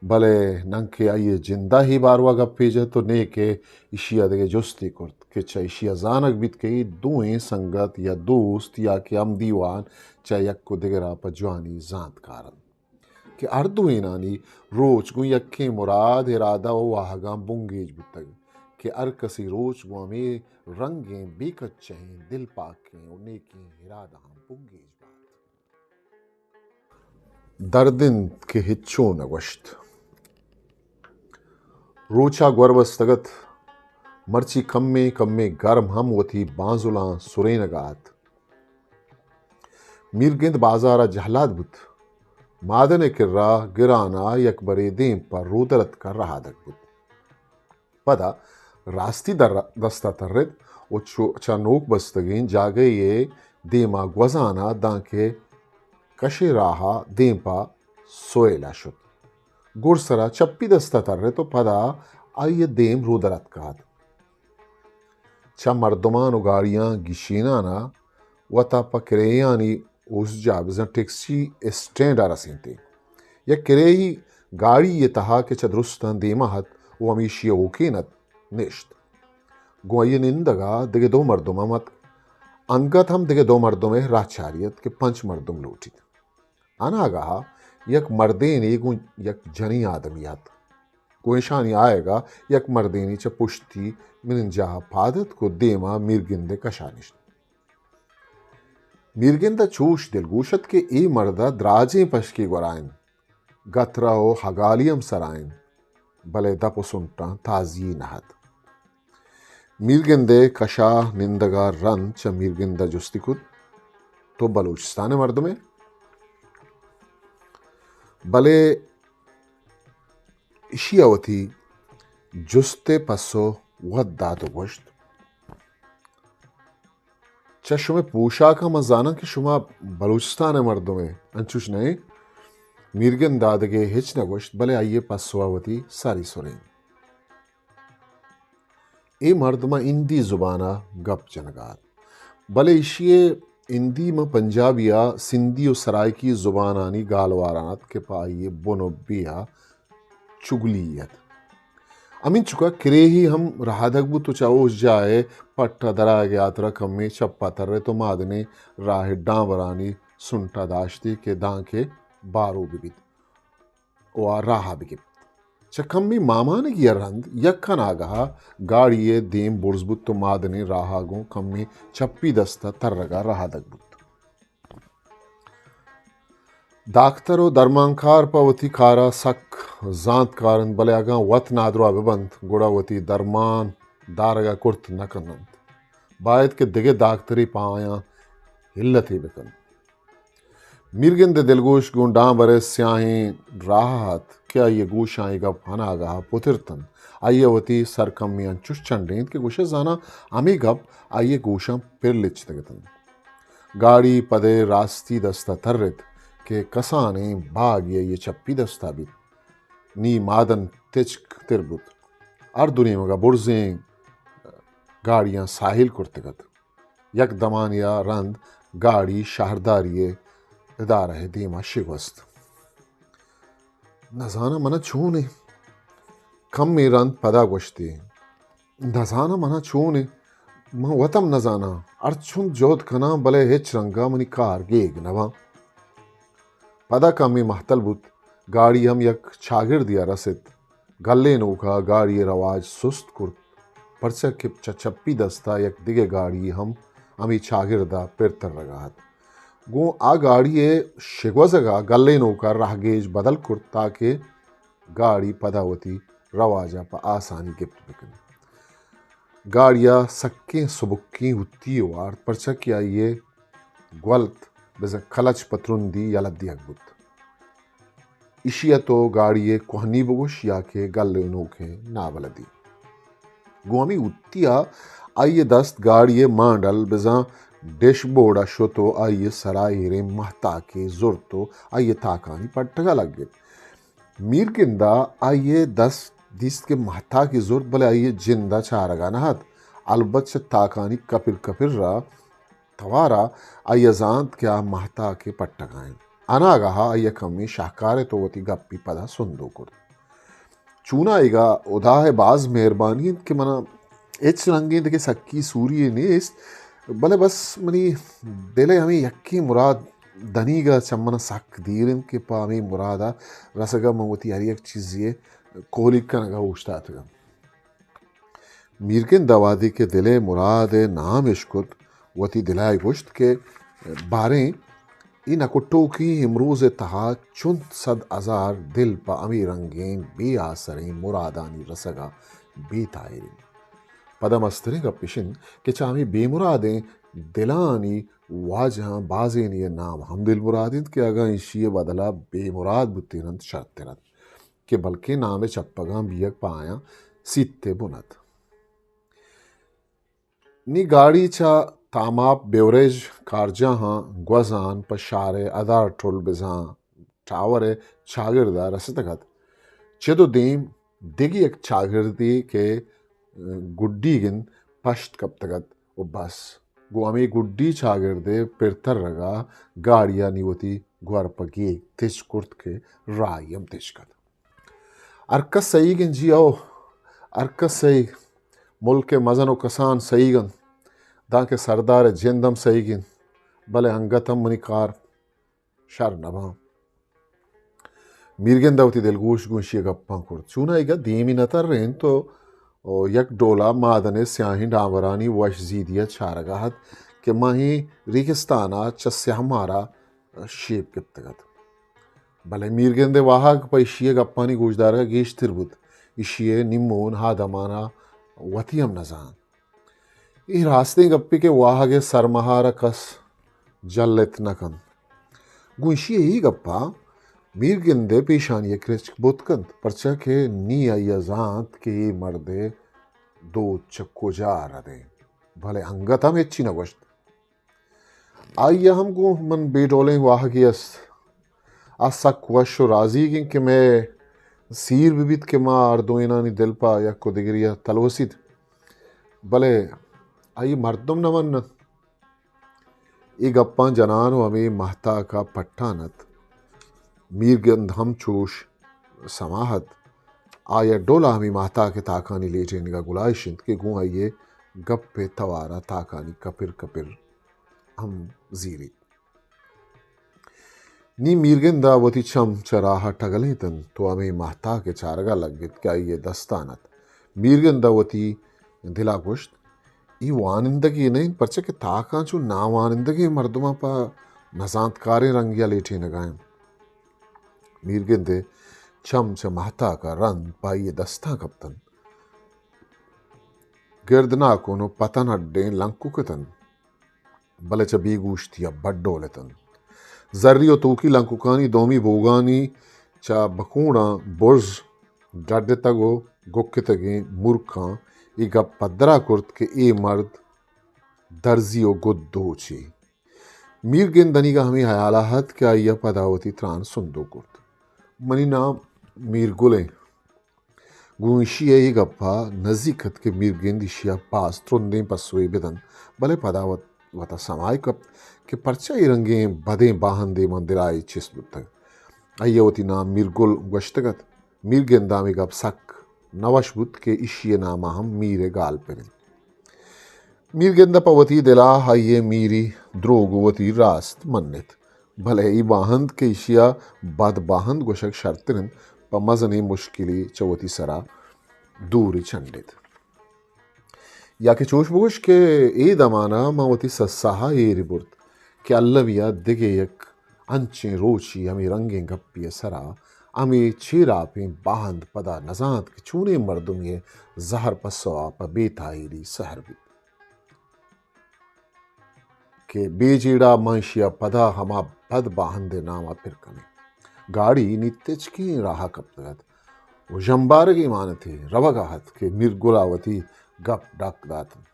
بلے ننکہ آئی ءِ جند ءَ اے باروا گپے جت ءُ نیکہ ایشی ءَ دگہ جستے کرت کہ چہ ایشی ءَ زانگ بیت کہ اے دوئیں سنگت یا دوست یا کہ ہمدیوان چہ یک ءُ دگر ءَ پہ جوانی زانتکار انت کہ ہر دوئینانی روچ گوں یکیں مراد، ارادہ ءُ واہگاں بنگیج بوتگ کہ ہر کسی روچ گوں ہمے رنگیں بے کچہیں دل پاکیں ءُ نیکیں ارادہاں بنگیج بات۔ درد انت کہ ہچو نہ گوشت۔ روچ ءَ گور بستگ ات، مرچی کمے کمے گرم ہم وتی بانزلاں سرینگ ءَ ات۔ میرگند بازار ءَ جہلاد بوت۔ مادن ءِ کرا گران ءَ یک برے دیم پہ رودرتک ءَ رہادگ بوت۔ پدا راستی در دست ءَ ترت ءُ چو-، چہ نوک بستگیں جاگہے ءِ دیم ءَ گوزان ءَ دانکہ کشے راہ ءَ دیم پہ سویل ءَ شت۔ گڈسر ءَ چپی دست ءَ ترت ءُ پدا آئی ءِ دیم رودرتک ءَ ات۔ چہ مردمان ءُ گاڑیاں گیشینان ءَ وت ءَ پہ کرایانی اوسجاہ بزاں ٹیکسی اسٹینڈ ءَ رسینت۔ یک کرایہی گاڑی ءِ تہا کہ چہ درستاں دیم ءَ ات ءُ ہمیشی ءِ ہوکین ات نشت۔ گوں آئی ءِ نندگ ءَ دگہ دو مردم ہم ات۔ انگت ہم دگہ دو مردم ءِ راہچاری ات کہ پنچ مردم لوٹیت۔ اناگہ ءَ یک مردینے گوں یک جنیں آدمی ات۔ گوں ایشانی آیگ ءَ یک مردینے چہ پشتی منجاہ ءَ پاد اتک ءُ دیم ءَ میرگند ءِ کش ءَ نشت۔ میرگند ءَ چوش دلگوش ات کہ اے مرد ءَ دراجیں پشکے گورا انت، گترہ ءُ ہگالی ہم سرا انت، بلے دپ ءُ سنٹاں تازی نہ ات۔ میرگند ءِ کش ءَ نندگ ءَ رند چہ میرگند ءَ جستی کت، تو بلوچستان ءِ مردمے؟ بلے ایشی ءَ وتی جست ءِ پسو وت دات ءُ گوشت، چہ شمئے پوشاک ءَ من زاناں کہ شما بلوچستان ءِ مردمے، انچوش نہ ایں؟ میرگند ءَ دگہ ہچ نہ گوشت، بلے آئی ءِ پسو ءَ وتی سری سرین۔ اے مرد ماں ہندی زبان ءَ گپ جنگ ءَ ات، بلے ایشی ءِ ہندی ماں پنجابی ءُ سندھی ءُ سرائیکی زبانانی گالواران ات کہ پہ آئی ءِ بن ءُ بے ءَ چگلی ات۔ ہمینچک ءَ کریہی ہم رہادگ بوت ءُ چہ اوشجاہ ءِ پٹ ءَ درآیگ ءِ ہاترا کمے چپ ءَ ترت ءُ مادنیں راہ ءِ ڈامبرانی سنٹ ءَ داشتی کہ دانکہ بارو بہ بیت ءُ آ راہ ءَ بہ گپت۔ چہ کمے مامانگی ءَ رند یک اناگہ ءَ گاڑی ءِ دیم برز بوت ءُ مادنیں راہ ءَ گوں کمے چپی دست ءَ ترگ ءَ رہادگ بوت۔ داکتر ءُ درمانکار پہ وتی کار ءَ سک زانتکار انت، بلے اگاں وت نادراہ بہ بنت، گڑا وتی درمان دارگ ءَ کرت نہ کن انت۔ باید کہ دگہ داکترے پہ آیاں ہلتے بہ کنت۔ میرگند ءِ دلگوش گوں ڈامبر ءِ سیاہیں راہ ءَ ات کہ آئی ءِ گوشاں اے گپ اناگہ ءَ پترت انت۔ آئی ءَ وتی سر کمے انچوش چنڈینت کہ گوشئے زاناں ہمے گپ آئی ءِ گوشاں پر لچتگ ات انت۔ گاڑی پد ءِ راستی دست ءَ ترت کہ کسانیں باگے آئی ءِ چپی دست ءَ بیت۔ نی مادن تچک تر بوت۔ ہر دو نیمگ ءَ برزیں گاڑیاں ساہیل کرتگ ات۔ یک دمانے ءَ رند گاڑی شہرداری ءِ ادارہ ءِ دیم ءَ شگوست۔ نزاناں من ءَ چون انت؟ کمے رند پدا گوشتی، نزاناں من ءَ چون انت؟ من وت ہم نزاناں۔ ہرچنت جہد کناں، بلے ہچ رنگ ءَ منی کار گیگ نہ باں۔ پدا کمے مہتل بوت، گاڑی ہم یک چاگردے ءَ رست۔ گلینوک ءَ گاڑی ءِ رواج سست کرت، پرچا کہ چہ چپی دست ءَ یک دگہ گاڑی ہم ہمے چاگرد ءَ پر ترگ ءَ ات۔ گوں آ گاڑی ءِ شگوزگ ءَ گلینوک ءَ راہگیج بدل کرت تاکہ گاڑی پدا وتی رواج ءَ پہ آسانی گپت بہ کنت۔ گاڑی ءَ سکیں سبکیں ہوتی وارت، پرچا کہ آئی ءِ گولت بزاں کلچ پہ ترندی یلہ دیگ بوت۔ ایشی ءَ تو گاڑی ءِ کوہنی بگوش یا کہ گلینوک ءِ نابلدی۔ گوں ہمے ہوتی ءَ آئی ءِ دست گاڑی ءِ مانڈل بزاں ڈیش بورڈ ءَ شت ءُ آئی ءِ سرا ایریں ماہتاکے زرت ءُ آئی ءِ تاکانی پٹگ ءَ لگت۔ میرگند ءَ آئی ءِ دست دیست کہ ماہتاکے زرت، بلے آئی ءِ جند ءَ چارگ ءَ نہ اَت۔ البت چہ تاکانی کپر کپر ءَ توار ءَ آئی ءَ زانت کہ آ ماہتاک ءِ پٹگ ءَ اِنت۔ اناگہ ءَ آئی ءَ کمے شاہکار اِت ءُ وتی گپی پدا سندو کرت۔ چونائیگ ءَ ہدا ءِ باز مہربانی اِنت کہ من ءَ ہچ رنگیں دگہ سکی سوری یے نیست، بلے بس منی دل ءِ ہمے یکیں مراد دنیگا چہ من ءَ سک دیر اِنت کہ پہ ہمے مراد ءَ رسگ ءَ من وتی ہر یک چیزے ءِ کوہلیگ کنگ ءَ اوشتاتگ آں۔ میرگند ءَ وہدے کہ دل ءِ مراد ءِ نام اش کت، وتی دل ءَ گوشت کہ باریں اے نکٹوکیں امروز ءِ تہا چنت سد ہزار دل پہ ہمے رنگیں بے آسریں مرادانی رسگ ءَ بے تاہیر اِنت۔ پدا مستریں گپ اش اِنت کہ چہ ہمے بے مرادیں دلانی واجہاں بازینے ءِ نام ہم دل مراد اِنت کہ اگاں ایشی ءِ بدل ءَ بے مراد بوتین اَنت شرتر اَت کہ بلکیں نام ءِ چپگاں بیگ پہ آیاں سیت ءِ بن اَت۔ نی گاڑی چہ تاماپ بیوریج کارجاہاں گوزان پہ شہر ءِ ادارٹل بزاں ٹاور ءِ چاگرد ءَ رستگ اَت۔ چد ءُ دیم دگہ یک چاگردے کہ گڈیگ اِنت پشت کپتگ اَت ءُ بس۔ گوں ہمے گڈی چاگرد ءِ پر ترگ ءَ گاڑی ءَ نی وتی گور پہ گیگ تچک کرت کہ راہی ہم تچک اَت۔ ہرکس سہیگ اِنت جی ہو، ہرکس سہیگ۔ ملک ءِ مزن ءُ کسان سہیگ اَنت، دانکہ سردار ءِ جند ہم سہیگ اِنت، بلے انگت ہم منی کار شر نہ باں۔ میرگند ءَ وتی دلگوش گوں ایشی ءِ گپاں کرت۔ چونائیگ ءَ دیمی نہ ترینت ءُ، ءُ یک ڈول ءَ مادن ءِ سیاہیں ڈامبرانی وش زیدی ءَ چارگ ءَ اَت کہ ماہیں ریگستان ءَ چہ سیاہ مار ءَ شیپ گپتگ اَت۔ بلے میرگند ءِ واہگ پہ ایشی ءِ گپانی گوشدارگ ءَ گیشتر بوت۔ ایشی ءِ نیمون آ دمان ءَ وتی ہم نہ زانت۔ اے راستیں گپے کہ واہگ ءِ سرمہار ءَ کس جلت نہ کنت۔ گوں ایشی ءِ اے گپ ءَ میرگند ءِ پیشانی ءِ کرچک بوت کنت، پرچا کہ نی آئی ءَ زانت کہ اے مرد ءِ دود چہ کجا رد اِنت، بلے انگت ہم ہچی نہ گوشت۔ آئی ءَ ہم گوں من بے ڈولیں واہگے است۔ آ سک وش ءُ رازیگ اِنت کہ مئے سیر بہ بیت کہ ما ہر دوئینانی دل پہ یک ءُ دگری ءَ تلوسیت، بلے آئی ءِ مردم نہ مننت۔ اے گپاں جنان ءُ ہمے ماہتاک ءَ پٹان اَت۔ میرگند ہم چوش سما اَت۔ آئی ءَ ڈول ءَ ہمے ماہتاک ءِ تاکانی لیٹینگ ءَ گلائیش اِنت کہ گوں آئی ءِ گپ ءِ توار ءَ تاکانی کپر کپر ہم زیریت۔ نی میرگند ءَ وتی چم چہ راہ ءَ ٹگلینت اَنت ءُ ہمے ماہتاک ءِ چارگ ءَ لگت کہ آئی ءِ دستان اَت۔ میرگند ءَ وتی دل ءَ گوشت، اے وانندگے نہ اِنت، پرچا کہ تاکاں چو ناوانندگیں مردماں پہ نزانتکاریں رنگے ءَ لیٹینگ ءَ اِنت۔ میرگند ءِ چم چہ ماہتاک ءَ رند پہ آئی ءِ دستاں کپت اَنت۔ گردناکون ءُ پتن ہڈیں لنکک اَت اَنت، بلے چہ بے گوشتی ءَ بڈول اَت اَنت۔ زری ءُ توکی لنککانی دومی بوگانی چہ بکونڑاں برز ڈڈتگ ءُ گکتگیں مرکاں اے گپ پدر ءَ کرت کہ اے مرد درزی ءُ گد دوچے۔ میرگند دنیگا ہمے ہیال ءَ اَت کہ آئی ءَ پدا وتی تران سندو کرت۔ منی نام میرگل اِنت۔ گوں ایشی ءَ اے گپ ءَ نزیک اَت کہ میرگند ایشی ءَ باز ترندیں پسوے بدنت، بلے پدا وت، وت ءَ سمائے کپت کہ پرچا اے رنگیں بدیں باہندے من دل ءَ چست بوتگ۔ آئی ءَ وتی نام میرگل گوشتگ اَت۔ میرگند ءَ ہمے گپ سک نہ وش بوت کہ ایشی ءِ نام ءَ ہم میر ءِ گال پر اِنت۔ میرگند ءَ پہ وتی دل ءَ آئی ءِ میری دروگ ءُ وتی راست منت، بلے اے باہند کہ ایشی ءَ بد باہند گوشگ شرتر اِنت، پہ مزنیں مشکلے چہ وتی سرا دور چنڈت۔ یا کہ چوش بگوش کہ اے دمان ءَ من وتی سسا ءَ ایر برت کہ المی ءَ دگہ یک انچیں روچی ہمے رنگیں گپے ءِ سرا ہمے چیراپیں باہند پدا نزانت کہ چونیں مردمے ءِ زہر پسو ءَ پہ بے تاہیری سہر بیت۔ کہ بے جیڑہ من ایشی ءَ پدا ہما بد باہند ءِ نام ءَ پر کنیں۔ گاڑی نی تچکیں راہ ءَ کپتگ اَت ءُ ژمبارگے مان اَت ئے روگ ءَ اَت کہ میرگل ءَ وتی گپ ڈک دات اَنت۔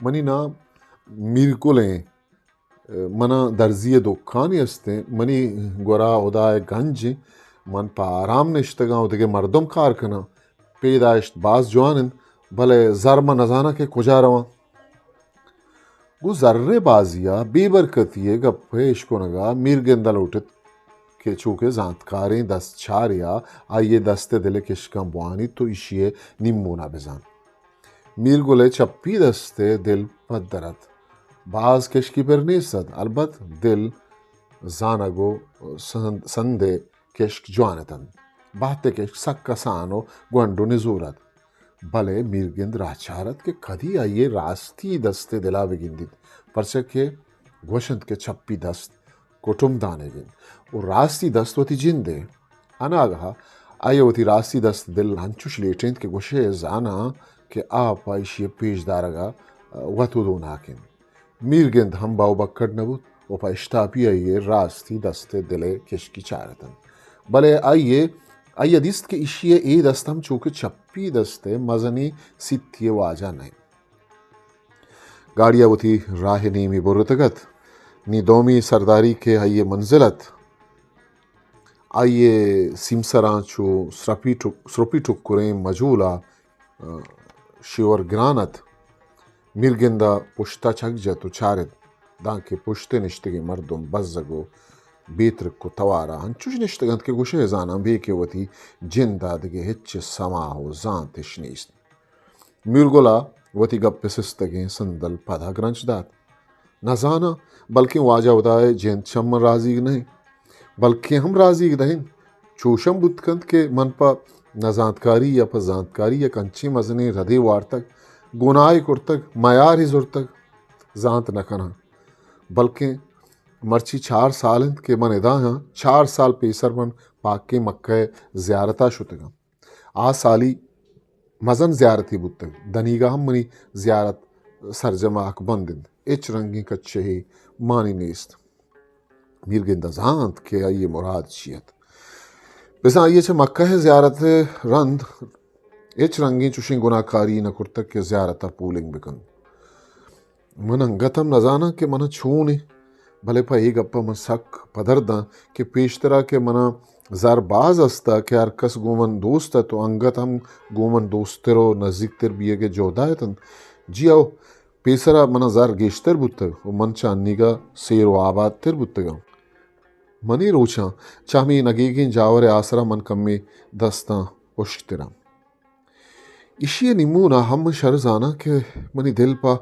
منی نام میر گل ایں، من ءَ درزی ءِ دکانے است ایں، منی گورا ہدا ءِ گنج ایں، من پہ آرام نشتگاں و دگہ مردم کار کناں۔ پیداشت باز جوان انت، بلے زر من نزاناں کہ کجا رواں۔ گوں زر ءِ بازی ءَ بے برکتی ءِ گپ ءِ اشکنگ ءَ میر گند ءَ لوٹت کہ چو کہ زانتکاریں دست چارے ءَ آئی ءِ دست ءِ دل ءِ کشکاں بوانیت و ایشی ءِ نیمون ءَ بزانت۔ میر گل ءِ چپی دست ءِ دل پدر ات۔ باز کشکی پر نیست ات، البت دل، زانگ و سند، سند ءِ کشک جوان اتنت۔ بہت ءِ کشک سک کسان و گونڈ و نزور ات۔ بلے میر گند راہ چار ات کہ کدی آئی ءِ راستی دست ءِ دل ءَ بگندیت، پرچا کہ گوش انت کہ چپی دست کٹم دانگ انت و راستی دست وتی جند ءِ۔ اناگہ آئی ءَ وتی راستی دست دل انچوش لیٹینت کہ گوشے زاناں کہ آ پہ ایشی ءِ پیش دارگ ءَ وت و دوناک انت۔ میر گند ہم باو بکڑ نہ بوت و پہ اشتاپی آئی ءِ راستی دست ءِ دل ءِ کشکی چار اتنت۔ بلے آئی ءَ، آئی ءَ دیست کہ ایشی ءِ اے دست ہم چو کہ چپی دست ءِ مزنیں سیتی ءِ واجہ نہ انت۔ گاڑی ءَ وتی راہ ءِ نیمی برتگ ات۔ نی دومی سرداری کہ آئی ءِ منزل ات، آئی ءِ سیمسراں چو سرپی ٹک-، سرپی ٹکریں مجول ءَ، آ، شیور گران ات۔ میر گند ءَ پشت ءَ چک جت و چارت، دانکہ پشت ءَ نشتگیں مردم بزگ و بے ترک و توار ءَ انچوش نشتگ انت کہ گوشئے زاناں بے کہ وتی جند ءَ دگہ ہچ سما و زانت اش نیست۔ میر گل ءَ وتی گپ ءِ سستگیں سندل پدا گرنچ دات۔ نزاناں، بلکیں واجہ ہدا ءِ جند چہ من رازیگ نہ انت، بلکیں ہم رازیگ نہ انت۔ چوش ہم بوت کنت کہ من پہ نزانتکاری یا پہ زانتکاری یک انچیں مزنیں ردے وارتگ، گناہے کرتگ، میارے زرتگ، زانت نہ کناں۔ بلکیں مرچی چار سال انت کہ من ادا آں، چار سال پیسر من پاکیں مکہ ءِ زیارت ءَ شتگاں۔ آ سالی مزن زیارتے بوتگ۔ دنیگا ہم منی زیارت سرجم ءَ ہک بند انت۔ ہچ رنگیں کچہے مانی نیست۔ میر گند ءَ زانت کہ آئی ءِ مراد چی ات۔ بزاں آئی ءَ چہ مکہ ءِ زیارت ءَ رند ہچ رنگیں چوشیں گناہکاری نہ کرتگ کہ زیارت ءَ پولنگ بہ کنت۔ من انگت ہم نزاناں کہ من ءَ چون انت، بلے پہ اے گپ ءَ من سک پدرداں کہ پیشترا کہ من ءَ زر باز است ات کہ ہر کس گوں من دوست ات و انگت ہم گوں من دوستتر و نزیکتر بیگ ءِ جہد ءَ اتنت۔ جی ہو، پیسرا من ءَ زر گیشتر بوتگ و من چہ انیگا سیر و آبادتر بوتگاں۔ منی روچاں چہ ہمے نگیگیں جاور ءِ آسرا من کمے دستاں ہشکتراں۔ ایشی ءِ نیمون ءَ ہم من شر زاناں کہ منی دل پہ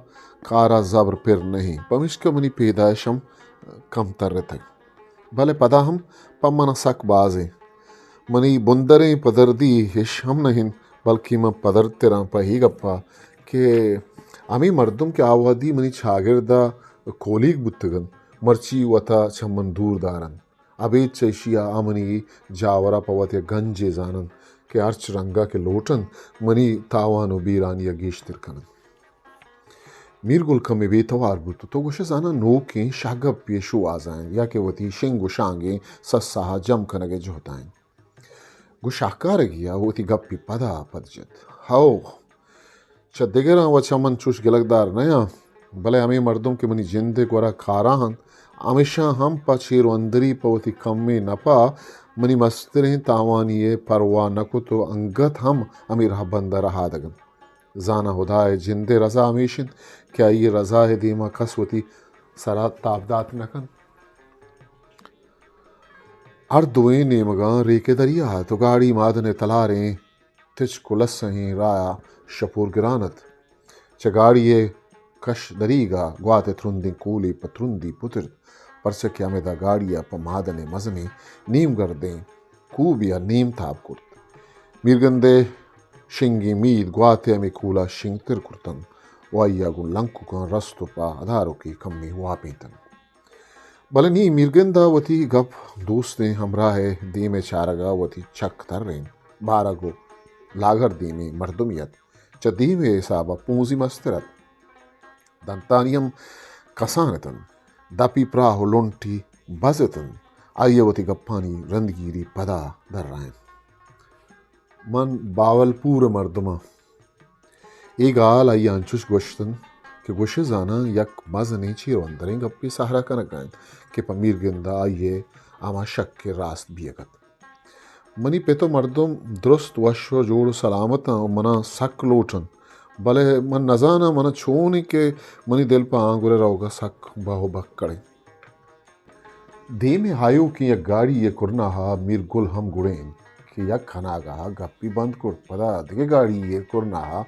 کار ءَ زبر پر نہ انت، پمیشکا منی پیدائش ہم کم ترتگ، بلے پدا ہم پہ من ءَ سک باز انت۔ منی بندریں پدردی اش ہم نہ انت، بلکیں من پدرتراں پہ اے گپ ءَ کہ ہمے مردم کہ آ وہدی منی چاگرد ءَ کولیگ بوتگ انت، مرچی وت ءَ چہ من دور دار انت۔ ابید چہ ایشی ءَ آ منی جاور ءَ پہ وت یک گنجے زان انت کہ ہرچ رنگ ءَ کہ لوٹ انت، منی تاوان و بیرانی ءَ گیشتر کن انت۔ میر گل کمے بے توار بوت۔ تو گوش ئے زاناں نوکیں شہگپے ءِ شوہاز ءَ انت یا کہ وتی شنگ و شانگیں سسا ءَ جم کنگ ءِ جہد ءَ انت؟ گوں شاہکارگی ءَ وتی گپے پدا پد جت۔ ہئو! چہ دگراں و چہ من چوش گلگدار نیاں، بلے ہمے مردم کہ منی جند ءِ گورا کارا انت، ہمیشاں ہم پہ چیر و اندری پہ وتی کمیں نپا منی مستریں تاوانی ءِ پرواہ نہ کت و انگت ہم ہمے رہبند ءَ رہادگ انت۔ زاناں ہدا ءِ جند ءِ رضا ہمیش انت کہ آئی ءِ رضا ءِ دیما کس وتی سرا تاب دات نہ کنت۔ ہر دوئیں نیمگاں ریک ءِ دریا ات و گاڑی مادن ءِ تلاریں تچک و لسہیں راہ ءَ شپور گران ات۔ چہ گاڑی ءِ کش دریگ ءَ گوات ءِ ترندیں کولے پہ ترندی پترت، پرچا کہ ہمدا گاڑی ءَ پہ مادن ءِ مزنیں نیمگردیں کوبے ءَ نیم تاب کرت۔ میرگند ءِ شنگیں مید گوات ءِ ہمے کول ءَ شنگتر کرتنت و آئی ءَ گوں لنککاں رست و پہ ادارکی کمے واپینتنت۔ بلے نی میرگند ءَ وتی گپ دوستیں ہمراہ ءِ دیم ءِ چارگ ءَ وتی چک ترینت۔ بارگ و لاگر دیمیں مردمے ات۔ چہ دیم ءِ حساب ءَ پونزی مستر ات۔ دنتانی ہم کسان اتنت۔ دپی پراہ و لنٹی بز اتنت۔ آئی ءَ وتی گپانی رندگیری پدا درائینت۔ من باولپور ءِ مردم آں۔ اے گال آئی ءَ انچوش گوشت انت کہ گوشے زاناں یک مزنیں چیر و اندریں گپے سہرا کنگ ءَ انت کہ پہ میرگند ءَ آئی ءِ ہما شک ءِ راست بیگ ءَ ات۔ منی پت و مردم درست وش و جوڑ و سلامت انت و منا سک لوٹ انت، بلے من نزاناں منا چون انت کہ منی دل پہ آنگرے روگ ءَ سک بہ و بکڑ انت۔ دیمی آیوکیں یک گاڑی یے کرناہا میر گل ہم گڑین کہ یک ہناگاہا گپی بند کرت، پدا دگہ گاڑی یے کرناہا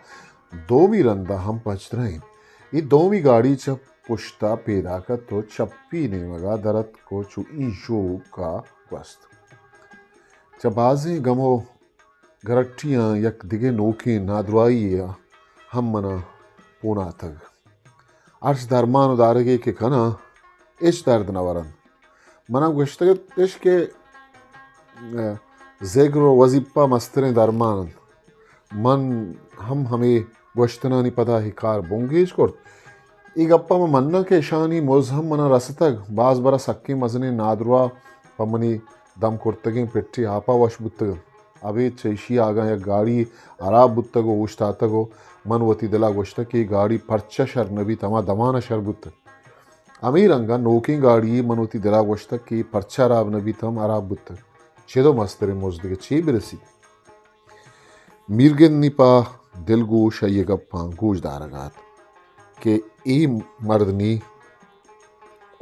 دومی رندا ہم پچ درائین۔ اے دومی گاڑی چہ پشتا پیداک ات و چپی نیمگا در اتک و چو اینشوکا گوست۔ چہ بازیں گم و گرٹیاں یک دگہ نوکیں نادراہی ءَ ہم منا پوناتگ۔ ہرچ درمان و دارگے کہ کناں، ہچ درد نہ ورنت۔ منا گوشتگ ات اش کہ، ءَ، زگر و وظیفہ مستریں درمان انت۔ من ہم ہمے گوشتنانی پدا اے کار بنگیج کرت۔ اے گپا من مناں کہ اشانی مز ہم منا رستگ۔ باز برا سکیں مزنیں نادراہ پہ منی دم کرتگیں پٹی آپا وش بوتگ انت۔ ابید چہ ایشی ءَ اگاں یک گاڑی ہراب بوتگ و اوشتاتگ و من وتی دل ءَ گوشتگ کہ اے گاڑی پرچا شر نہ بیت، ہما دمان ءَ شر بوتگ۔ ہمے رنگ ءَ نوکیں گاڑی من وتی دل ءَ گوشتگ کہ اے پرچا ہراب نہ بیت، ہم ہراب بوتگ۔ چد و مستریں مزد دگہ چے برسیت؟ میرگندی پہ دلگوش آئی ءِ گپاں گوش دارگ ءَ ات کہ اے مردنی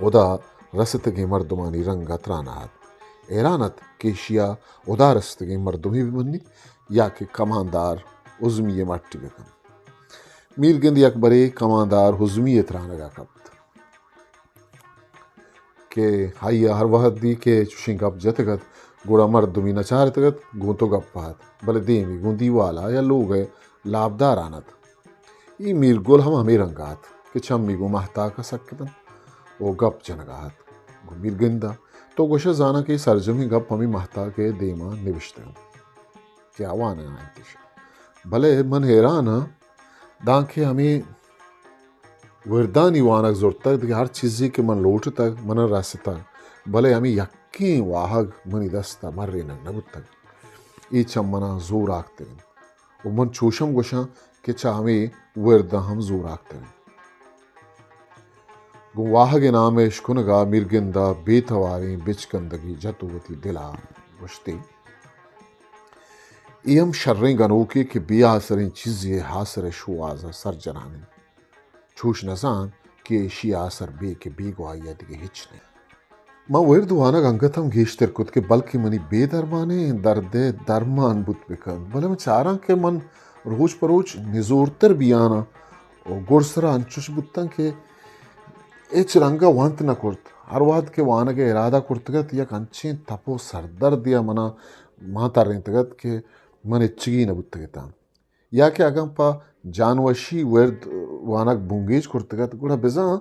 ہدا رستگیں مردمانی رنگ ءَ تران ءَ ات۔ حیران ات کہ ایشی ءَ ہدا رستگیں مردمے بہ منیت یا کہ کماندار ہزمی ءِ مٹی بہ کنت۔ میرگند یک برے کماندار ہزمی ءِ ترانگ ءَ کپت۔ کہ آئی ءَ ہر وہدی کہ چشیں گپ جتگ ات، گڑا مردمی نچارتگ ات، گوں تو گپ ءَ ات، بلے دیمی گوں دیوال ءَ یا لوگ ءِ لابداران ات۔ اے میرگل ہم ہمے رنگ ءَ ات کہ چمی گوں مہتاک ءَ سک اتنت و گپ جنگ ءَ ات۔ گوں میرگند ءَ تو گوشئے زاناں کہ اے سرجمیں گپ ہمے مہتاک ءِ دیم ءَ نبشتگ انت کہ آ وانگ ءَ انت ایش۔ بلے من حیران آں، دانکہ ہمے وردانی وانگ زرتگ، دگہ ہر چیزے کہ من لوٹتگ، من ءَ رستگ، بلے ہمے یکیں واہگ منی دست ءَ مرینگ نہ بوتگ۔ اے چہ من ءَ زور آکتگ انت و من چوشم گوشاں کہ چہ ہمے ورد ءَ ہم زور آکتگ انت۔ گوں واہگ ءِ نام ءِ اشکنگ ءَ میرگند ءَ بے تواریں بچکندگے جت و وتی دل ءَ گوشتی، اے ہم شریں گنوکے کہ بے آسریں چیزے ءِ آسر ءِ شوہاز ءَ سر جنان انت۔ چوش نہ زانت کہ ایشی ءِ آسر بے کہ بیگواہی ءَ دگہ ہچ نہ انت۔ من ورد وانگ انگت ہم گیشتر کت کہ بلکیں منی بے درمانیں درد ءِ درمان بوت بہ کنت، بلے من چاراں کہ من روچ پہ روچ نزورتر بیان آں و گڈسر ءَ انچش بوتاں کہ ہچ رنگ ءَ ونت نہ کرت۔ ہر وہد کہ وانگ ءِ ارادہ کرتگ ات، یک انچیں تپ و سردردے ءَ من ءَ مان ترینتگ ات کہ من ہچگی نہ بوتگ اتاں۔ یا کہ اگاں پہ جانوشی ورد وانگ بنگیج کرتگ ات، گڑا بزاں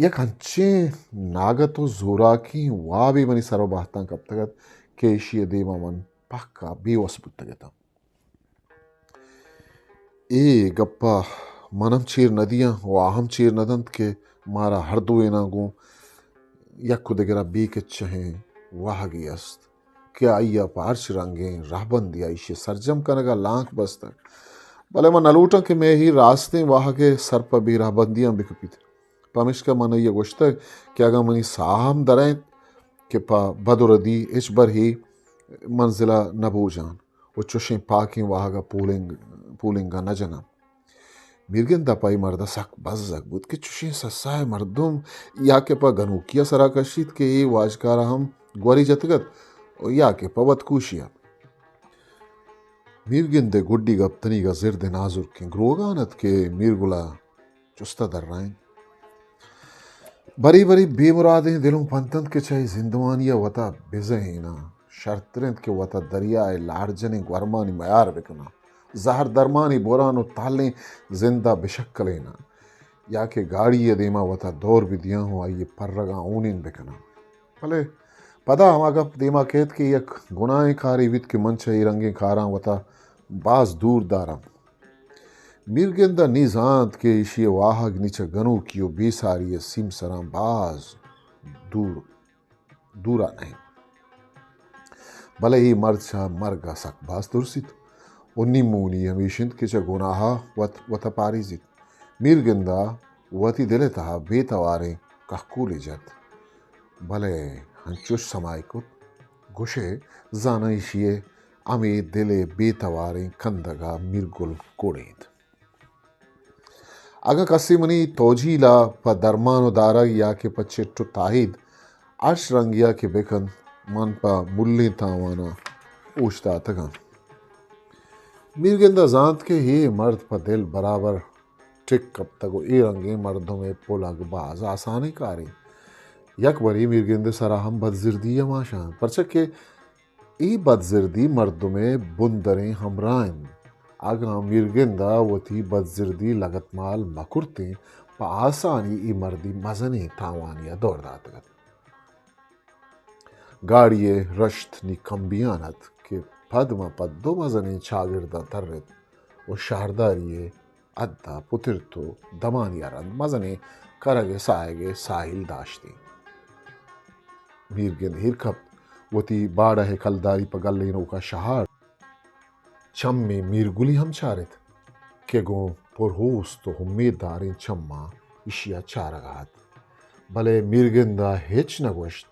یک انچیں ناگت و زوراکیں وابے منی سر و بہتاں کپتگ ات کہ ایشی ءِ دیم ءَ من پہک ءَ بے وس بوتگ اتاں۔ اے گپ ءَ من ہم چیر نہ دیاں و آ ہم چیر نہ دنت کہ مارا ہر دوئیناں گوں یک و دگر ءَ بے کچہیں واہگے است۔ کہ آئی ءَ پہ ہرچ رنگیں رہبندے ءَ ایشی ءِ سرجم کنگ ءَ لانک بستگ، بلے من نہ لوٹاں کہ مئے اے راستیں واہگ ءِ سر پہ بے رہبندیاں بہ کپیت۔ پمیشکا من آئی ءَ گوشتگ کہ اگاں منی ساہ ہم درائینت کہ پہ بد و ردی ہچبر اے منزل ءَ نہ بوجان و چشیں پاکیں واہگ ءَ پولنگ، پولنگ ءَ نہ جناں۔ میرگند ءَ پہ اے مرد ءَ سک بزگ بوت کہ چشیں سسائے مردم یا کہ پہ گنوکی ءَ سرا کشیت کہ اے واجکار ءَ ہم گوری جتگ ات یا کہ پہ وتکوشی ءَ۔ میرگند ءِ گڈی گپتنیگ ءَ زرد ءِ نازرکیں گروگان ات کہ میرگل ءَ چست ءَ درائینت۔ برے برے بے مرادیں دلوں پنت انت کہ چہ اے زندمانی ءَ وتا بزہیناں، شرتر انت کہ وتا دریا ءِ لہرجنیں گورمانی میار بکناں، زہر درمانی بوران و تالیں زند ءَ بشکلیناں، یا کہ گاڑی ءِ دیما وتا دور بدیاں و آئی ءِ پرگاں ہونین بکناں۔ بلے پدا ہما گپ دیما کیت کہ یک گناہیں کارے بیت کہ من چہ اے رنگیں کاراں وتا باز دور داراں۔ میرگند ءَ نی زانت کہ ایشی ءِ واہگ نی چہ گنوکی و بے ساری ءِ سیمسراں باز دور، دور ءَ نہ انت۔ بلے اے مرد چہ مرگ ءَ سک باز ترسیت و نی مونی ہمیش انت کہ چہ گناہ ءَ وت، وت ءَ پاریزیت۔ میرگند ءَ وتی دل ءِ تہا بے تواریں کہکولے جت، بلے انچوش سمائی کت، گوشئے زاناں ایشی ءِ ہمے دل ءِ بے تواریں کندگ ءَ میرگل کوڑینت۔ اگاں کسے منی توجیل ءَ پہ درمان ءُ دارگ یا کہ پہ چٹ ءُ تاہید ہرچ رنگے ءَ کہ بکنت، من پہ ملیں تاواناں اوشتاتگاں۔ میرگند ءَ زانت کہ اے مرد پہ دل برابر ٹک کپتگ ءُ اے رنگیں مردم ءِ پلگ باز آسانیں کارے۔ یک برے میرگند ءِ سرا ہم بدزردی ہماشاں، پرچا کہ اے بدزردی مردم ءِ بندریں ہمراہ انت۔ اگاں میرگند ءَ وتی بدزردی لگتمال مہ کرتیں، پہ آسانی اے مردی مزنیں تاوانے ءَ دور داتگ ات۔ گاڑی ءِ رشت نی کمبیان ات کہ پد ماں پد دو مزنیں چاگرداں ترت ءُ شارداری ءِ حد ءَ پترت ءُ دمانی ءَ رند مزنیں کرگ ءِ ساہگ ءِ ساہیل داشتیں۔ میرگند ایر کپت، وتی باڑہ ءِ کلداری پہ گلینوک ءَ شہارت۔ چمے میرگلی ہم چارت کہ گوں پرہوست ءُ امیتداریں چماں ایشی ءَ چارگ ءَ ات، بلے میرگند ءَ ہچ نہ گوشت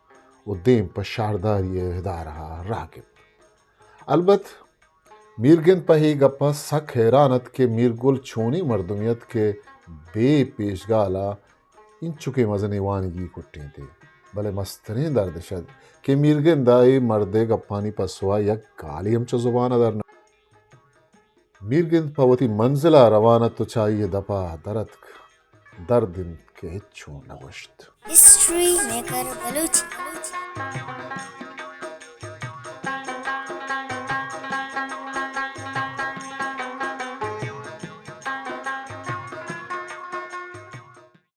ءُ دیم پہ شارداری ءِ ادارہ ءَ راہ گپت۔ البت میرگند پہ اے گپ ءَ سک حیران ات کہ میرگل چونیں مردمے ات کہ بے پیشگال ءَ انچکیں مزنیں وانگی کٹینتے، بلے مستریں دردش ات کہ میرگند ءَ اے مرد ءِ گپانی پسو ءَ یک گالے ہم چہ زبان ءَ در نہ۔ میرگند پہ وتی منزل ءَ روان ات ءُ چہ آئی ءِ دپ ءَ در اتک، درد انت کہ ہچو نہ گوشت۔ History maker Balochi.